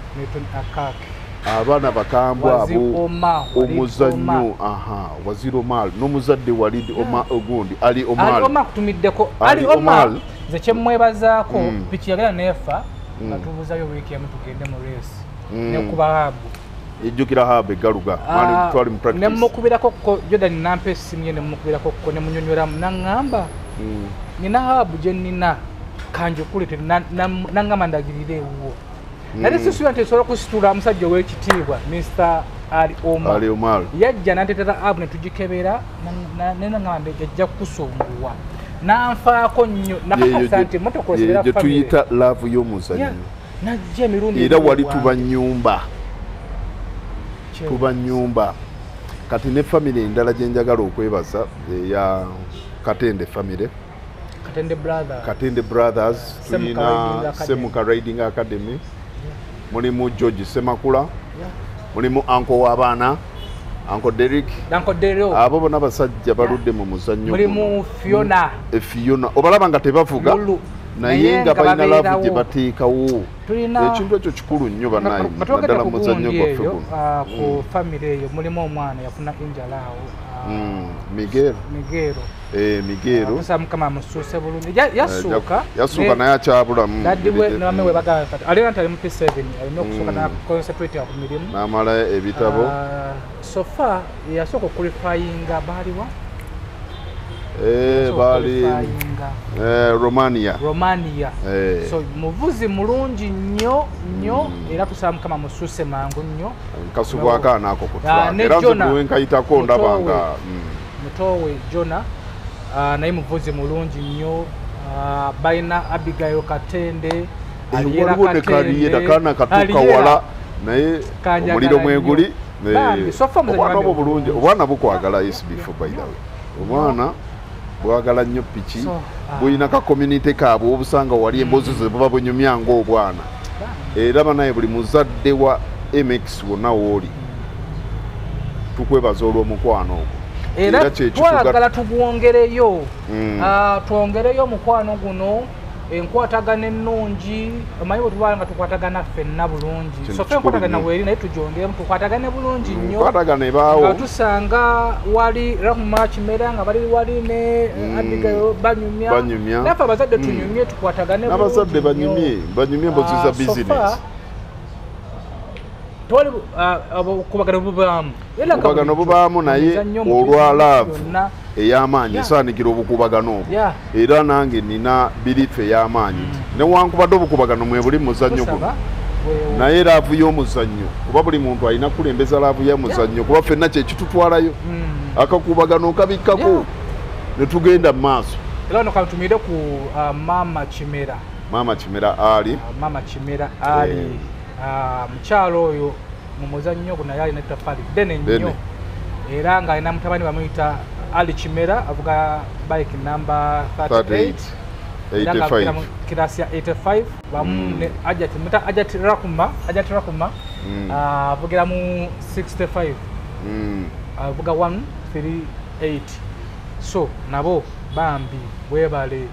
Abaana bakambwe abo omuzannyo aha Waziri Omar n'omuzadde Walid Omar ogundi Ali Omar. Ali Omar kutumiddeko. Ali Omar nze kye mmwebazaako piki yagenda neefa nga tubuzayo wiiki emu tugende mu race ne kuba habu. Ejjukira habe galuga twali mu practice. Nemukubirako ko Jordan nampa essimu ye, nemukubirako ko nemunyonyola naŋŋamba nina habu gye nnina kanjukulete, naŋŋamba ndagirire ewuwo. Naye sisuubira nti esobola okusitula omusajja ow'ekitiibwa Mr. Ali Omar. Yajja nanteetera abu ne tugikebera, nenaŋŋamba ejja kukusumbuwa. Nanfaako nnyo nakakasa nti emmotoka osibira family. Tuyita love y'omuzannyo. Najja emirundi era wali tuba nnyumba. Tuba nnyumba. Kati ne family endala gye njagala okwebaza eya Katende family. Katende Brothers. Katende Brothers. Tulina Semuka Riding Academy. Mulimu George Semakula. Mulimu Uncle w'abaana, Uncle Derrick. Uncle Derrick. Abo bonna basajja baludde mu muzannyo. Mulimu Fiona. Fiona. Obalaba nga tebavuga naye nga balina love gye bateekawo. Ekintu ekyo kikulu nnyo bannaye, naddala mu muzannyo gwaffe guno. Ku family eyo mulimu omwana yafuna injala awo. Miguel. Miguel. Tusaba Mukama amusuuse bulungi. Yasuuka. Yasuuka naye akyabulamu. Daddy we ne mama we bagamba kati alina nti ali mu P7 alina okusooka na concentrate ku mirimu. N'amala ebitabo. So far yasooka okulifayinga baaliwa? Bali Romania. Romania. So muvuzi mulungi nnyo nnyo era tusaba Mukama amusuuse mangu nnyo. Nkasubwa akaana ako ku track. Era nze bwe nkayitako ndaba nga mutowe Jona naye muvuzi mulungi nnyo. Balina Abigail Katende, Aliera Katende, akaana katuuka wala naye omuliro mweguli. Obwana obwo bulungi, obwana bukwagala SB4 by the way. Omwana bwagala nnyo piki, bulina ka community kaabwe obusanga wali emboozi ze buba bunyumya ng'obwana. Era banaye buli muzadde wa MX wonna w'oli tukwebaza olw'omukwano ogwo. Era twagala tugwongereyo, twongereyo omukwano guno, enkwatagana ennungi. Omanyi bwe tuba nga tukwatagana ffenna bulungi, so ffe enkwatagana weeri naye tugyongeremu tukwatagane bulungi nnyo. Enkwatagana ebaawo. Nga tusanga wali Rahuma Kimera nga bali wali ne Abigail banyumya. Naffe abazadde tunyumye tukwatagane bulungi. N'abazadde banyumye emboozi za business. Tewali obukubagano bubaamu. Obukubagano bubaamu naye olwa love ey'amaanyi esaanikira obukubagano obwo. Era nange nina belief ey'amaanyi nti newankubadde obukubagano mwe buli muzannyo guno, naye love y'omuzannyo, kuba buli muntu alina kukulembeza love y'omuzannyo, kuba ffenna kye kitutwalayo. Akakubagano okabikkako ne tugenda mu maaso. Era wano kantumire ku Mama Kimera. Mama Kimera Ali. Mama Kimera Ali. Mukyalo oyo mu muzannyo guno naye alina ettaffaali ddene nnyo, era ng'alina mutabani bamuyita Ali Kimera avuga bike number 38 era ng'avugira mu kirasi ya 85 wamu ne Ajati muta Ajati Rakuma avugira mu 65 avuga 138. So nabo bambi bwebale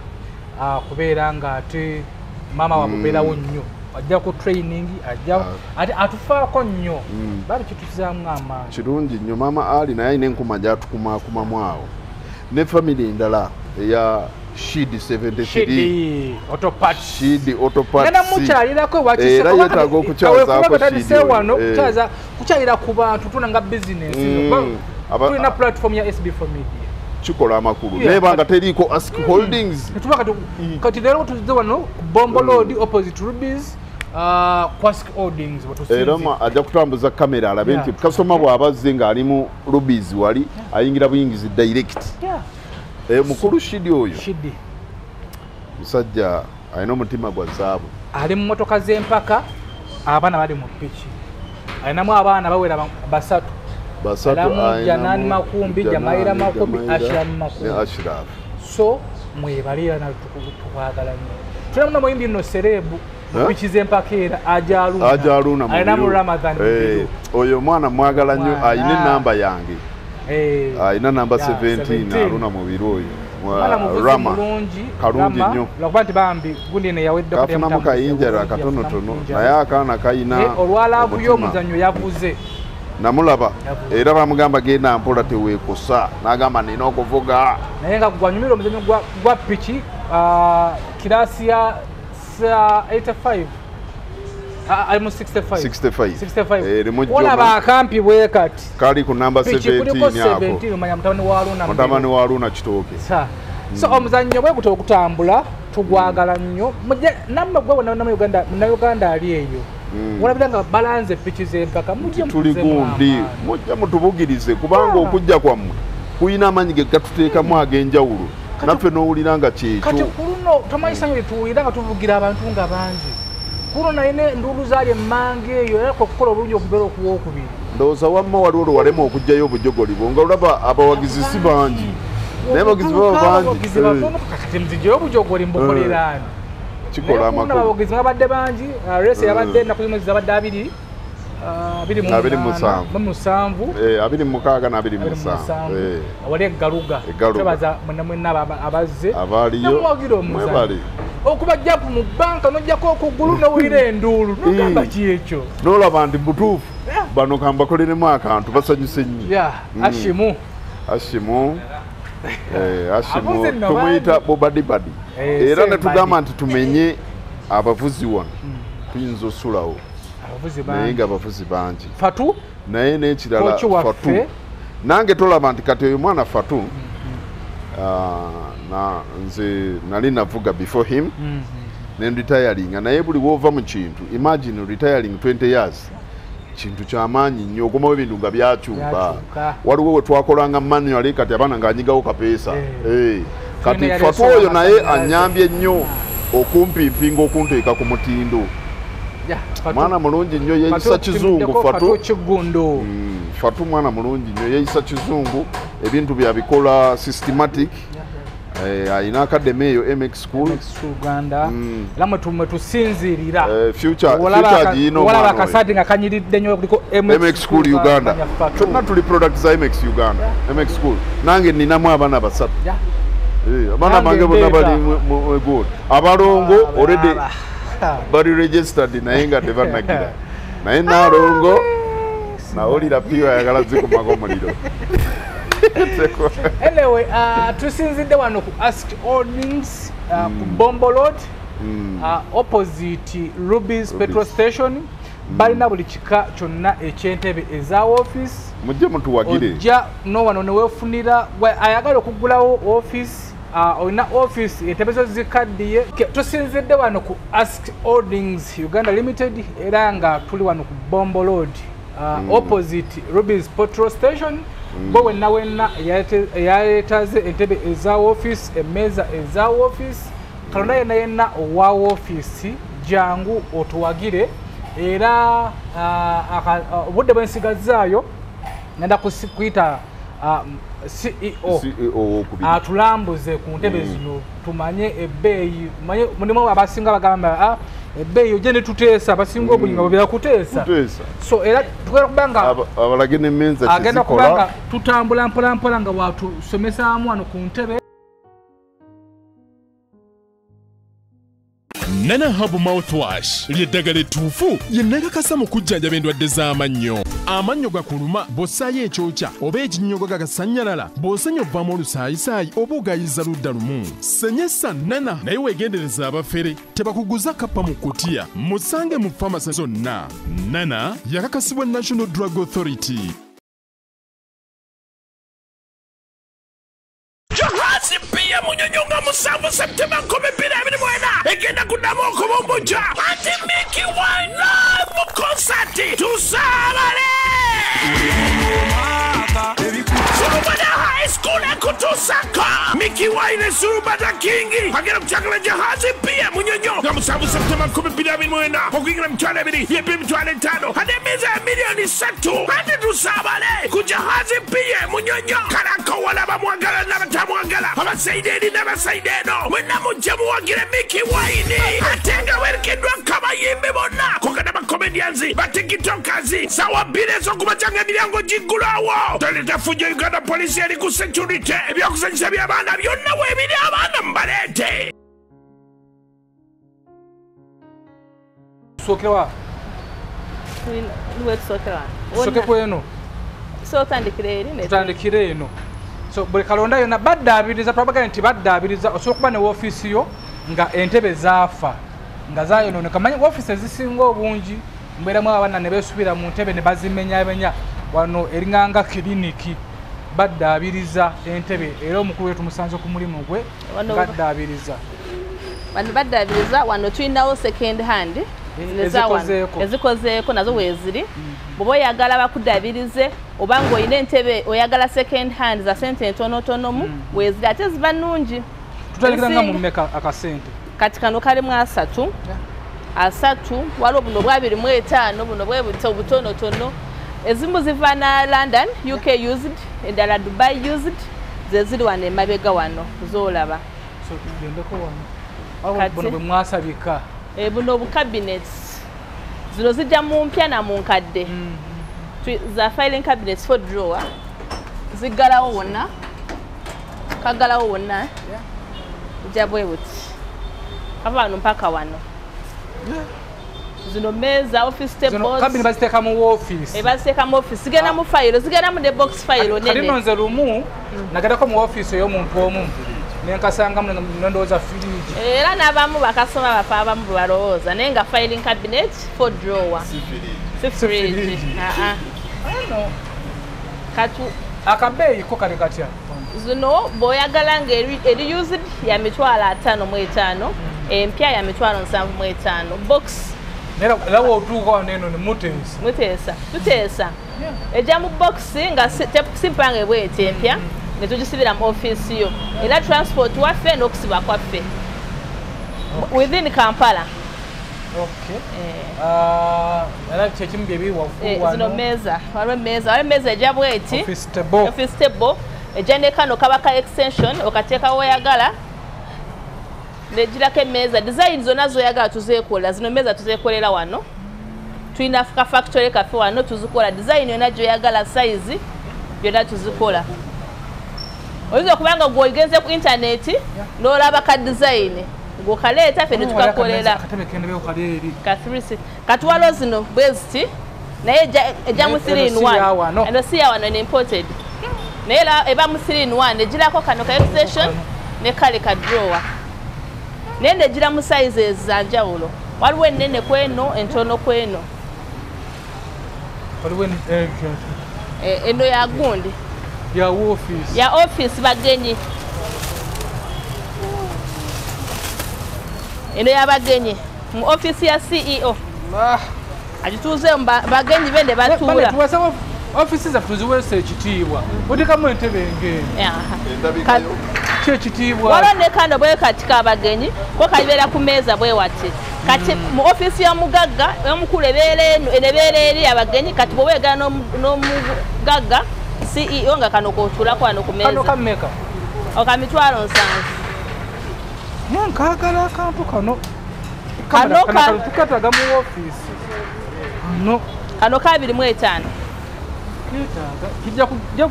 kubeera ng'ate maama wabubeerawo nnyo, ajja ku training, ajja ate atufaako nnyo, bali kituzaamu amaanyi. Kirungi nnyo maama Ali naye alina enkuma gy'atukumakumamu awo. Ne family endala eya Shidi 73 Shidi Auto Parts. Shidi Auto Parts. Nana mukyalirako era yeetaaga okukyazaako Shidi wano kukyalira ku bantu tuna nga business. Tulina platform ya SB4 Media. Kikola amakulu naye banga teriiko Ask Holdings. Kati leero tuzze wano ku Bombo Road opposite Rubies Ask Holdings. Era ajja kutambuza kamera alabe nti kasitoma bw'aba azze ng'ali mu Rubies wali ayingira buyingizi direct. Mukulu Shidi oyo musajja alina omutima gwa zaabu. Ali mu mmotoka z'empaka, abaana bali mu piki, alinamu abaana bawera basatu. Janani Makumbi, Jamaira Makumbi, Ashraf Makumbi. Ashraf. So mwebalira na tukwagala nnyo. Tulina muyimbi nno serebu piki z'empaka era ajaluna. Ajaluna. Alina mu Ramadhan. Oyo mwana mwagala nnyo, alina enamba yange. Alina namba 17 aluna mu biro oyo. Rama kalungi nnyo. Lwakuba nti bambi gundi eno yawedde kafunamu kayinjera katonotono naye akaana kayina olwalaavu y'omuzannyo yavuze. Namulaba era bamugamba genda mpola teweekosa, n'agamba nina okuvuga. Naye nga gwanyumira omuzannyo gwa piki kirasi ya 85 Ali mu 65. Olaba akampi bwe kati kali ku namba 17 ako. Omanya mutabani wa Haruna. Mutabani wa Haruna Kitooke. So omuzannyo bwe guto okutambula tugwagala nnyo. Nammwe gwe wonna Uganda, Munnayuganda ali eyo. Olabira nga balanze piki z'empaka mujje tuli gundi mujje mutubugirize kubanga okujja kwammwe kuyina amaanyi ge gatuteekamu ag'enjawulo. Naffe n'owulira nga kyekyo. Kati ku luno tomanyi ssanyu lye tuwulira nga tuvugira abantu nga bangi. Kuno naye enduulu zaali emmanga eyo era kwe kukola obulungi okubeera okuwookubiri. Ndowooza wamma waliwo lwe walema okuggyayo obujogoli bwo nga olaba abawagizi si bangi. Naye abawagizi baba bangi. Kati nzigyeyo obujogoli mbukolera ani? Kikola amakulu. Abawagizi babadde bangi, race yabadde ennaku z'omwezi zabadde 2 27 26 na 27. Wali eggaluga. Twebaza mwenna mwenna abazze. Abaaliyo. Mwebale. Okuba jump mu banka n'ojjako okugulu n'owulira enduulu n'ogamba ki ekyo. N'olaba nti butuufu bano kambakoleremu akantu basanyuse nnyo. Ashimu. Ashimu. Ashimu tumuyita bobadibadi. Era ne tugamba nti tumenye abavuzi wano tuyinza osulawo. Naye nga abavuzi bangi. Fatu? Naye n'ekirala Fatu. Nange tolaba nti kati oyo mwana Fatu na nze nali navuga before him ne retiring naye buli wova mu kintu imagine retiring 20 years kintu kyamaanyi nnyo okomawo ebintu nga byakyuka. Waliwo we twakolanga manually kati abaana ng'anyigawo kapeesa. Kati Fatu oyo naye anyambye nnyo okumpimpinga okunteeka ku mutindo. Mwana mulungi nnyo yeeyisa kizungu Fatu. Fatu mwana mulungi nnyo yeeyisa kizungu ebintu byabikola systematic. Ayina academy eyo MX School Uganda. Era mwe tusinziirira. Future gino olaba akasati nga kanyiridde nnyo kuliko MX School Uganda. Kyonna tuli product za MX Uganda. MX School. Nange ninamu abaana basatu. Abaana bange bonna bali mu good. Abalongo already bali registered naye nga tebannagira. Naye naalongo nawulira piwa ayagala zikumako omuliro. Anyway, tusinzidde wano ku Ask Holdings ku Bombo Road, opposite Ruby's Petrol Station. Balina buli kika kyonna eky'entebe eza office. Mujje mutuwagire. Ojja no wano ne weefunira ayagala okugulawo office, olina office entebe zo zikaddiye. Tusinzidde wano ku Ask Holdings Uganda Limited era nga tuli wano ku Bombo Road, opposite Ruby's Petrol Station. Bo wenna wenna eyaleetaze entebe eza office, emmeeza eza office, kalonda yenna yenna owa office jangu otuwagire. Era obudde bwe nsigazzaayo ngenda kuyita CEO atulambuze ku ntebe zino tumanye ebbeeyi. Mulimu abasinga bagamba ebbeeyi ojje ne tuteesa, abasinga obungi nga byakuteesa. So era tugenda kubanga abalage n'emmeeza agenda kubanga tutambula mpola mpola nga watusomesaamu wano ku ntebe. Nana Herbal Mouthwash ly'eddagala ettuufu ye nnakakasa mu kujjanjaba endwadde z'amannyo. Amannyo gakuluma bw'ossaayo ekyokya oba ekinnyogo gagasannyalala, bw'osenya ovaamu olusaayisaayi oba ogayiza ludda lumu. Senyesa Nana naye weegendereza abafere tebakuguza kappa mu kutiya. Musange mu famasi zonna. Nana yakakasibwa National Drug Authority. Munyonyo 7 September 2024 egenda kuddamu okubumbujja anti Mickey Wine live concert tusaabale Surubada High School ekutusako Mickey Wine Surubada King agenda kukyakala Jahazi pia Munyonyo nga 7 September 2024 okuyingira 20,000 yepe 5,000 ate emmeeza ya 3,000,000 ate tusaabale ku Jahazi pia Munyonyo kalako walaba mwagala n'abatamwagala abasaide eri n'abasaide eno mwenna mujje muwagire Mickey Wine ate nga werekeddwa kabayimbi bonna kokana bakomedians batikitokazi sawa 2 ez'okumakya emiryango giggulawo. Toleta fujjo Uganda Police eri ku security ebyokusanyusa by'abaana byonna weebiri abaana mubaleete. Tusookera Tusooke ku eno. So tutandikire eri. Tutandikire eno. So buli kalonda yonna baddaabiriza, twabagambye nti baddaabiriza osobola okuba ne woofiisi yo nga entebe zaafa. Nga zayonooneka. Manyi ofiisi ezisinga obungi mbeeramu abaana ne beesubira mu ntebe ne bazimenyamenya. Wano eringanga kiriniki baddaabiriza entebe, era omukulu we tumusanze ku mulimu gwe baddaabiriza. Bano baddaabiriza. Wano tulinawo second hand ezikozeeko nazo weeziri. Bw'oba oyagala bakuddaabirize oba ng'olina entebe oyagala second hand za sente entonotonomu, weeziri, ate ziba nnungi. Tutandikira nga mu mmeka akasente? Kati kano kalimu 30 3, waliwo buno bwa 25, buno bwe buto butonotono. Ezimu ziva na London, UK used, endala Dubai used, ze ziri wano emabega wano z'olaba. So tugendeko wano. Buno bwe mwasabika. Buno bu cabinets. Zino zijja mu mpya na mu nkadde. Za filing cabinets for drawer. Ziggalawo wonna. Kaggalawo wonna. Ujja bwe buti. Kava wano mpaka wano. Zino meza, office tables. Kabini baziteeka mu office. Baziteeka mu office. Zigenda mu file, zigenda mu the box file nene. Kati nno nze lumu nagendako mu office ey'omuntu omu ne nkasangamu ne ndowooza fridge. Era n'abamu bakasoma bafa abamu bwe balowooza, naye nga filing cabinet for drawer. Si fridge. Katu akabeeyi ko kali katya? Zino bw'oyagala nga eri used ya 555,000, empya ya 75,000. Box. Era w'otuuka wano eno ne muteesa. Muteesa, tuteesa. Ejja mu box nga si mpange bw'eti empya, ne tugisibira mu ofiisi yo. Era transport waffe n'okusiba kwaffe. Within Kampala. Era kyekimu bye biri waggulu wano. Zino mmeeza, waliwo emmeeza, waliwo emmeeza ejja bw'eti. Office table. Office table. Ejja ne kano kaba ka extension, okateeka w'oyagala. Negirako emmeeza, design zonna z'oyagala tuzeekola. Zino mmeeza tuzeekolera wano. Tulina ka factory kaffe wano tuzikola. Design yonna gy'oyagala, size byonna tuzikola. Oyinza okuba nga gwe ogenze ku internet n'olaba ka design ng'okaleeta ffe ne tukakolera. Ka 3 kati waliwo zino bwe ziti, naye ejja mu 3 in 1. Eno si ya wano, eno imported. Naye eba mu 3 in 1, egirako kano ka extension ne kale ka drawer. Naye negira mu sizes za njawulo. Waliwo ennene kweno, entono kweno. Waliwo eno ya gundi. Ya office. Ya office bagenyi. Eno ya bagenyi. Mu office ya CEO. Agituuze bagenyi bende batuula. Office zaffe tuziweesa ekitiibwa. Otekamu entebe ng'eno. Kyekitiibwa. Waliwo ne kano bwe kati k'abagenyi, ko kabeera ku mmeeza bwe wati. Kati mu ofiisi y'omugagga omukulu ebeera eno, ebeera eri abagenyi. Kati bw'oba oyagala n'omugagga CEO nga kano k'otuulako wano ku mmeeza. Kano kammeka? Oka 70,000. Naye nkaagala akantu kano. Kano tukataaga mu ofiisi. Kano. Kano ka 25. Keetaaga.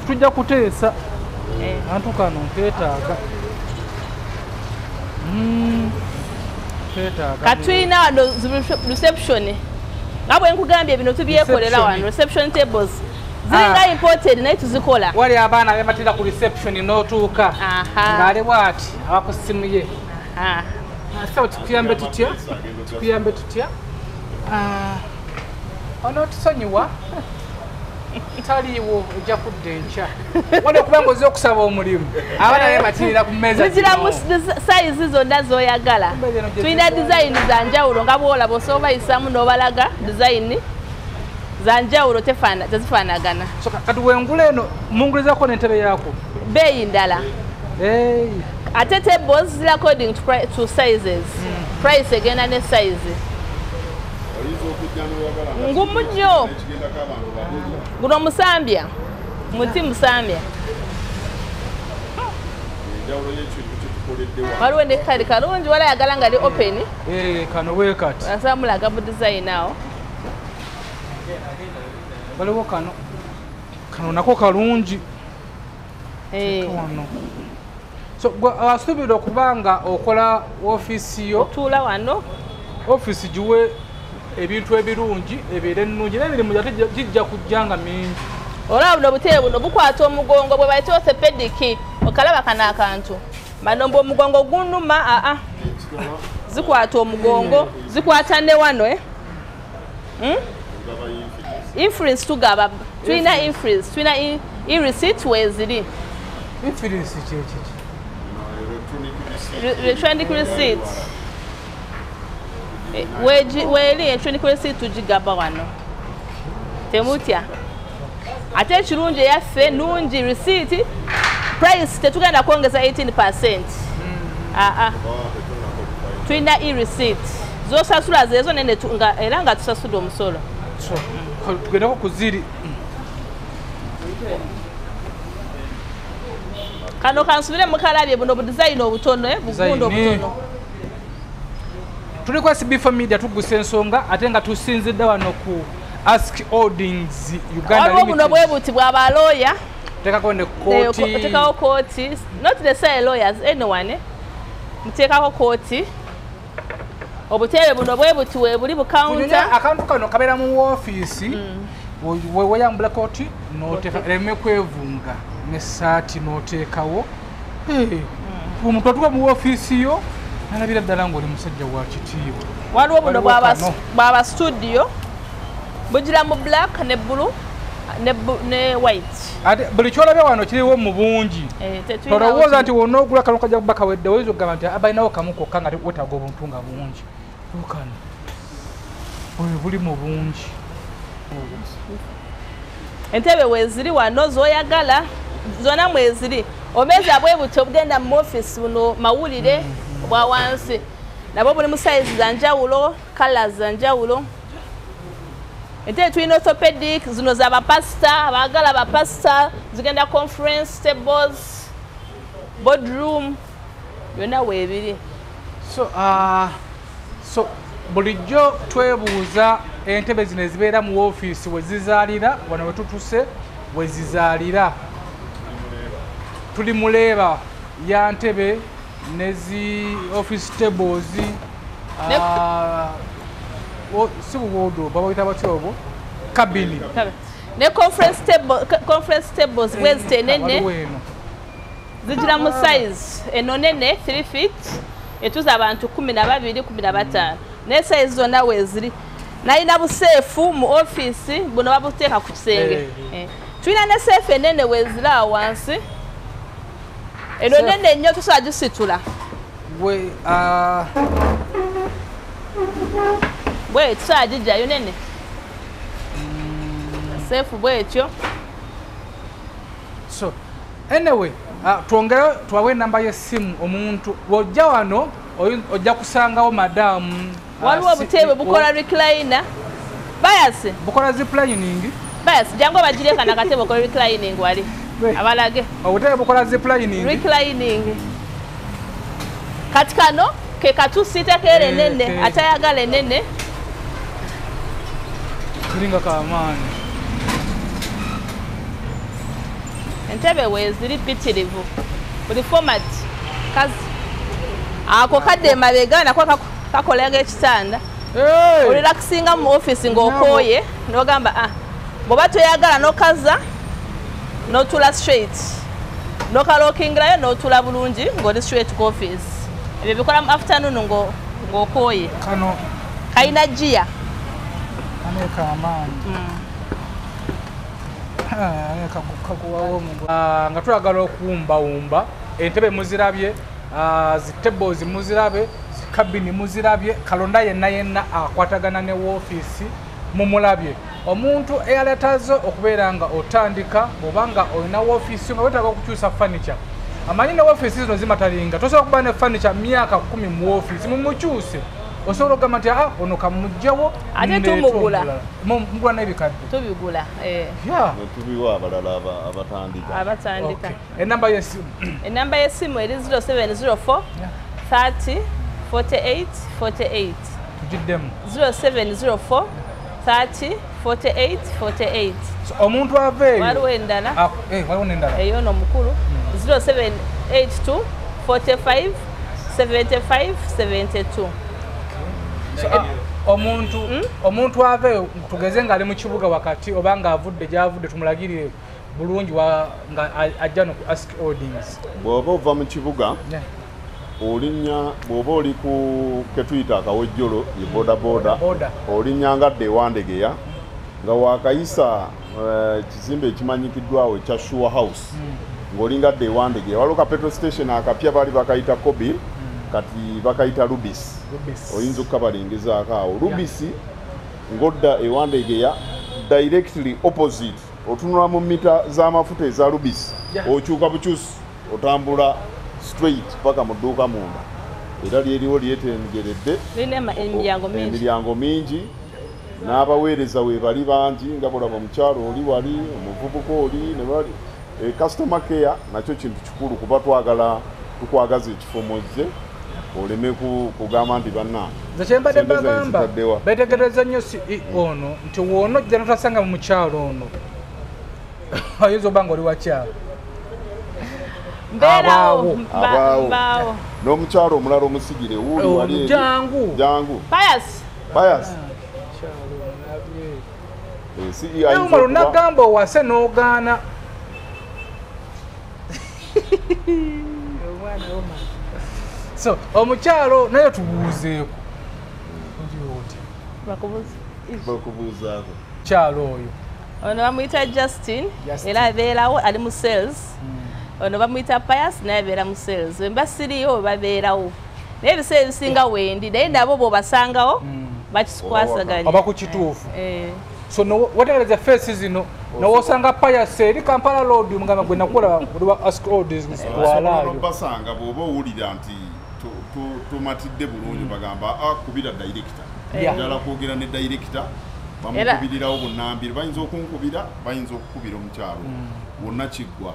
Tujja kuteesa. Akantu kano nkeetaaga. Keetaaga. Kati tulina wano reception. Nga bwe nkugambye bino tubyekolera wano, reception tables. Ziringa imported naye tuzikola. Wali abaana bematira ku reception n'otuuka. Ng'ali bw'ati aba ku ssimu ye. So tukuyambe tutya? Tukuyambe tutya? Onootusonyiwa? Taliiwo ojja kudda enkya. Wali okuba ng'ozze okusaba omulimu. Abaana beematirira ku mmeeza. Zizira mu size zonna z'oyagala. Tulina design za njawulo nga bw'olaba osobola obayisaamu n'obalaga design za njawulo tezifaanagana. So kati wengula eno mungulizaako n'entebe yaako? Bbeeyi ndala. Ate tables ziri according to sizes. Price egenda ne size. Ngumu nnyo. Guno musambya. Muti musambya. Waliwo ne kali kalungi, wala ayagala nga li open. Kano bwe kati. Asobola mulaga mu design awo. Waliwo kano. Kano nako kalungi. Wano. So gwe asuubira okuba nga okola ofiisi yo. Otuula wano. Ofiisi giwe ebintu ebirungi, ebeere ennungi, n'emirimu ate gijja kujja nga mingi. Olaba buno obutebe buno bukwata omugongo bwe bayita orthopedic, okalaba kano akantu. Bano mbu omugongo gunnuma, zikwata omugongo. Zikwata ne wano Inference tugaba. Tulina inference, tulina e-receipt weziri. Inference kiki? Electronic receipt. Weli electronic receipt tugigaba wano. Temutya. Ate ekirungi eyaffe nungi receipt price tetugenda kwongeza 18%. Tulina e-receipt. Zosasula zezo nene era nga tusasudde omusolo. So, tugendeko ku ziri. Kano kansubire mukalabye buno bu design obutono bugundo obutono. Tuli kwa SB4 Media tugusa ensonga ate nga tusinzidde wano ku Ask Holdings Uganda Limited. Waliwo buno bwe buti bwa balooya. Tekako ne kooti. Tekako kooti. Not the same lawyers, anyone. Muteekako kooti. Obutebe buno bwe buti we buli bu counter. Akantu kano kabeera mu office. Weyambula kooti n'oteeka leme kwevunga n'essaati n'oteekawo. Omuntu atuuka mu ofiisi yo nalabira ddala ng'oli musajja wa kitiibwa. Waliwo buno bwaba studio bugira mu black ne blue ne white. Ate buli kyolabye wano kiriwo mu bungi. Tolowooza nti wonna ogula kano kajja kuba kawedde, oyinza okugamba nti abalinawo kamu kokka nga weetaaga obuntu nga bungi. Kano oyo buli mu bungi. Entebe weziri wano zoyagala zonna mweziri. Omeza bwe buti obugenda mu office buno mawulire bwa wansi. Nabwo buli mu size za njawulo, colors za njawulo. Entebe tulina orthopedic zino za bapasita, abaagala bapasita, zigenda conference tables, boardroom, byonna weebiri. So bulijjo twebuuza entebe zino ezibeera mu ofiisi we zizaalira, wano we tutuse we zizaalira. Tuli muleeba ya ntebe ne zi office tables, si buwodo babayita batya obwo kabini ne conference tables bwezite nene zigira mu size eno nene 3 feet etuza abantu 12 15 ne size zonna weziri. Nalina buseefu mu office buno babuteeka ku kisenge. Tulina ne seefu enene wezira awo wansi. Eno nene nnyo tusobola gisitula. Bwe tusobola gijjayo nene. Seefu bwetyo. So anyway, twongere tuwawe enamba y'essimu omuntu bw'ojja wano ojja kusangawo madamu. Waliwo obutebe bukola recliner. Bayasi. Bukola ziplining. Bayasi, jangu bagireka nakatebe bukola reclining wali. Abalage. Obutebe bukola ziplining. Reclining. Kati kano ke katusita kere nene, atayagala nene. Kiringa kamaanyi. Entebe weziri mpitirivu. Buli format. Kazi. Ako kadde emabega nako kakolenga ekitanda. Orelaxinga mu office ng'okooye n'ogamba bw'oba toyagala n'okaza n'otuula straight n'okalokingirayo n'otuula bulungi ng'oli straight ku office. Ebyo bikola mu afternoon ng'okooye. Kano kalina giya. Kano kamaanyi. Nga twagala okuwumbawumba entebe muzirabye, zi tables muzirabye, kabini muzirabye, kalonda yenna yenna akwatagana ne woofiisi mumulabye. Omuntu eyaleetazo okubeera nga otandika bw'obanga olina woofiisi nga weetaaga okukyusa furniture. Amanyi ne woofiisi zino zimatalinga, tosobola kuba ne furniture myaka 10 mu woofiisi, mumukyuse. Osobola okugamba nti ono kamuggyewo ate tumugula. Mugula n'ebikadde. Tubigula. Tubiwa abalala abatandika. Abatandika. Enamba y'essimu. Enamba y'essimu eri 0704 30 48 48. Tugiddemu. 0704 30 48 48. So, omuntu aveeyo. Waliwo endala. Waliwo n'endala. Eyo no mukulu. 0782 45 75 72. So, omuntu aveeyo tugeze ng'ali mu kibuga wakati oba ng'avudde gy'avudde tumulagirire bulungi nga ajja no ku Ask Holdings. Bw'oba ova mu kibuga Olinnya bw'oba oli ku ketuyita akawejjolo ye boda boda, olinnya nga dde Wandegeya nga wakayisa ekizimbe ekimanyikiddwawo ekya Sure House, ng'olinga dde Wandegeya waliwo ka petrol station akapya baali bakayita Kobi, kati bakayita Rubis, oyinza okukabalingizaako awo Rubis. Ng'odda e Wandegeya directly opposite, otunula mu mita z'amafuta eza Rubis, okyuka bukyusi otambula straight paka mu dduuka munda, era lyeriwo lyetengeredde, emiryango mingi n'abaweereza we bali bangi, nga bolaba omukyalo oli wali, omuvubuka oli ne bali. Customer care nakyo kintu kikulu, kuba twagala tukwagaza ekifo mozze oleme kugamba nti bannange. Nze kyembadde mbagamba beetegereza nnyo CEO ono nti w'onojja n'otasanga mu mukyalo ono oyinza oba nga oli wakyalo. Mbeerawo mbaawo. N'omukyalo omulala omusigire wuuli wali jangu jangu Pius Pius CEO nagamba owase n'ogaana. So omukyalo naye tubuuzeeko bakubuuzaako kyalo oyo ono bamuyita Justin, era abeerawo ali mu sales. Ono bamuyita Pius naye abeera mu sales. Bwe mba siriyo babeerawo, naye ebiseera ebisinga wendi, naye nabo bw'obasangawo bakikwasaganya oba ku kituufu. So wategereza feesi zino nowosanga Pius eri Kampala Road, mugamba gwe nakulaba oli wa Ask Holdings twalaayo. Basanga bw'oba owulira nti tomatidde bulungi, bagamba akubira director, njala kwogera ne director, bamukubirirawo bunnambiro, bayinza okunkubira, bayinza okukubira omukyalo wonna kiggwa,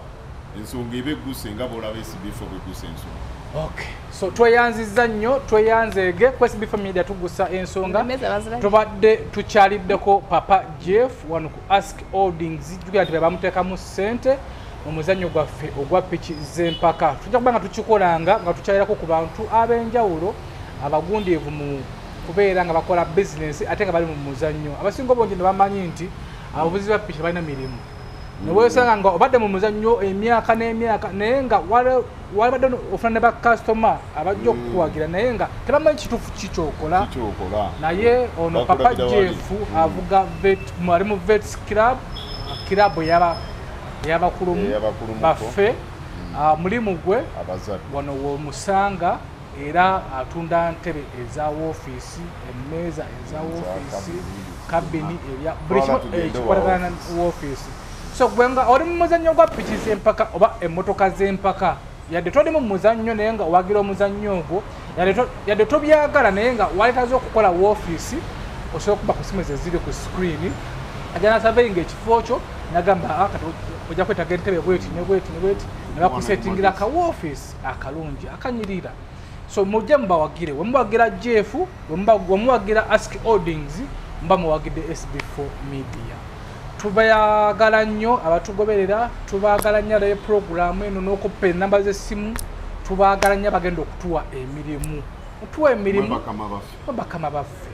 ensonga eba egguse nga bw'olaba SB4 bw'egguse ensonga. Okay, so tweyanzizza nnyo, tweyanzeege ku SB4 Media tugusa ensonga. Tubadde tukyaliddeko Papa Jeff wano ku Ask Holdings, jjukira nti be bamuteekamu ssente mu muzannyo gwaffe ogwa piki z'empaka. Tujja kuba nga tukikolanga nga tukyalirako ku bantu ab'enjawulo abagundiivu mu kubeera nga bakola bizinensi ate nga bali mu muzannyo. Abasinga obungi ne bamanyi nti abavuzi ba piki balina mirimu, neweesanga nga obadde mu muzannyo emyaka n'emyaka, naye nga walibadde ofuna ne bakasitoma abajja okukuwagira, naye nga tebamanyi kituufu kikyokola. Naye ono Papa Jeff avuga ali mu Vets Club, club ey'abakulumu baffe, mulimu gwe wano w'omusanga, era atunda ntebe eza woofiisi, emmeeza eza woofiisi, kabini, ebya buli kimu ekikwatagana na woofiisi. So gwe nga oli mu muzannyo gwa piki z'empaka oba emmotoka z'empaka, yadde toli mu muzannyo naye nga owagira omuzannyo ogwo, yadde tobyagala naye nga waleetaze okukola woofiisi, osobola okuba ku simu ze ziri ku screen, ajja n'asaveyinga ekifo kyo n'agamba kati ojja kwetaaga entebe bweti ne bweti ne bweti, ne bakusetingira ka woofiisi akalungi akanyirira. So mujje mubawagire, we muwagira Jeff, we muwagira Ask Holdings, muba muwagidde SB4 Media. Tubaagala nnyo abatugoberera, tubaagala nnyo alaye puroguraamu eno n'okuppa ennamba z'essimu, tubaagala nnyo abagenda okutuwa emirimu. Otuwa emirimu bakama baffe.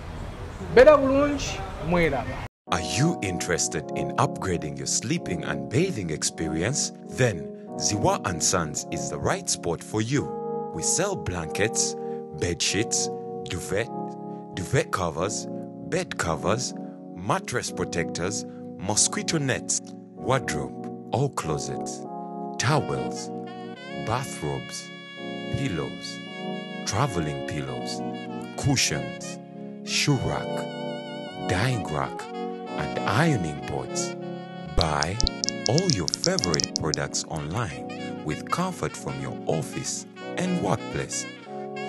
Beera bulungi, mweraba. Are you interested in upgrading your sleeping and bathing experience? Then Ziwa and Sons is the right spot for you. We sell blankets, bed sheets, duvet, duvet covers, bed covers, mattress protectors, mosquito nets, wardrobe, all closets, towels, bathrobes, pillows, traveling pillows, cushions, shoe rack, dyeing rack, and ironing boards. Buy all your favorite products online with comfort from your office and workplace,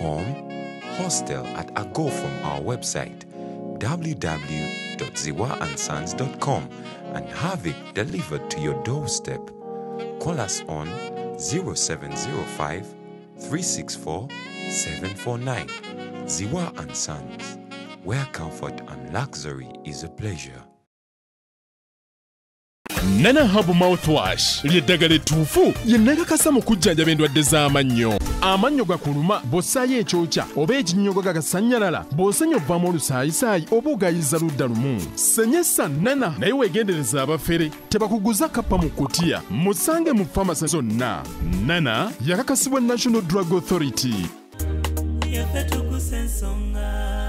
home, hostel at a go from our website www.ziwaandsons.com and have it delivered to your doorstep. Call us on 0705 364 749. Ziwa and Sons, where comfort and luxury is a pleasure. Nana Herbal Mouthwash lyeddagala ettuufu lye mu kujjanjaba endwadde z'amannyo. Amannyo gakuluma bw'ossaayo ekyokya oba ekinnyogo gagasannyalala, bw'osenya ovaamu olusaayisaayi oba ogayiza ludda lumu. Senyesa Nana, naye weegendereza abafere tebakuguza kappa mu kutiya. Musange mu famasi zonna. Nana yakakasibwa National Drug Authority. Yaffe tukusa ensonga.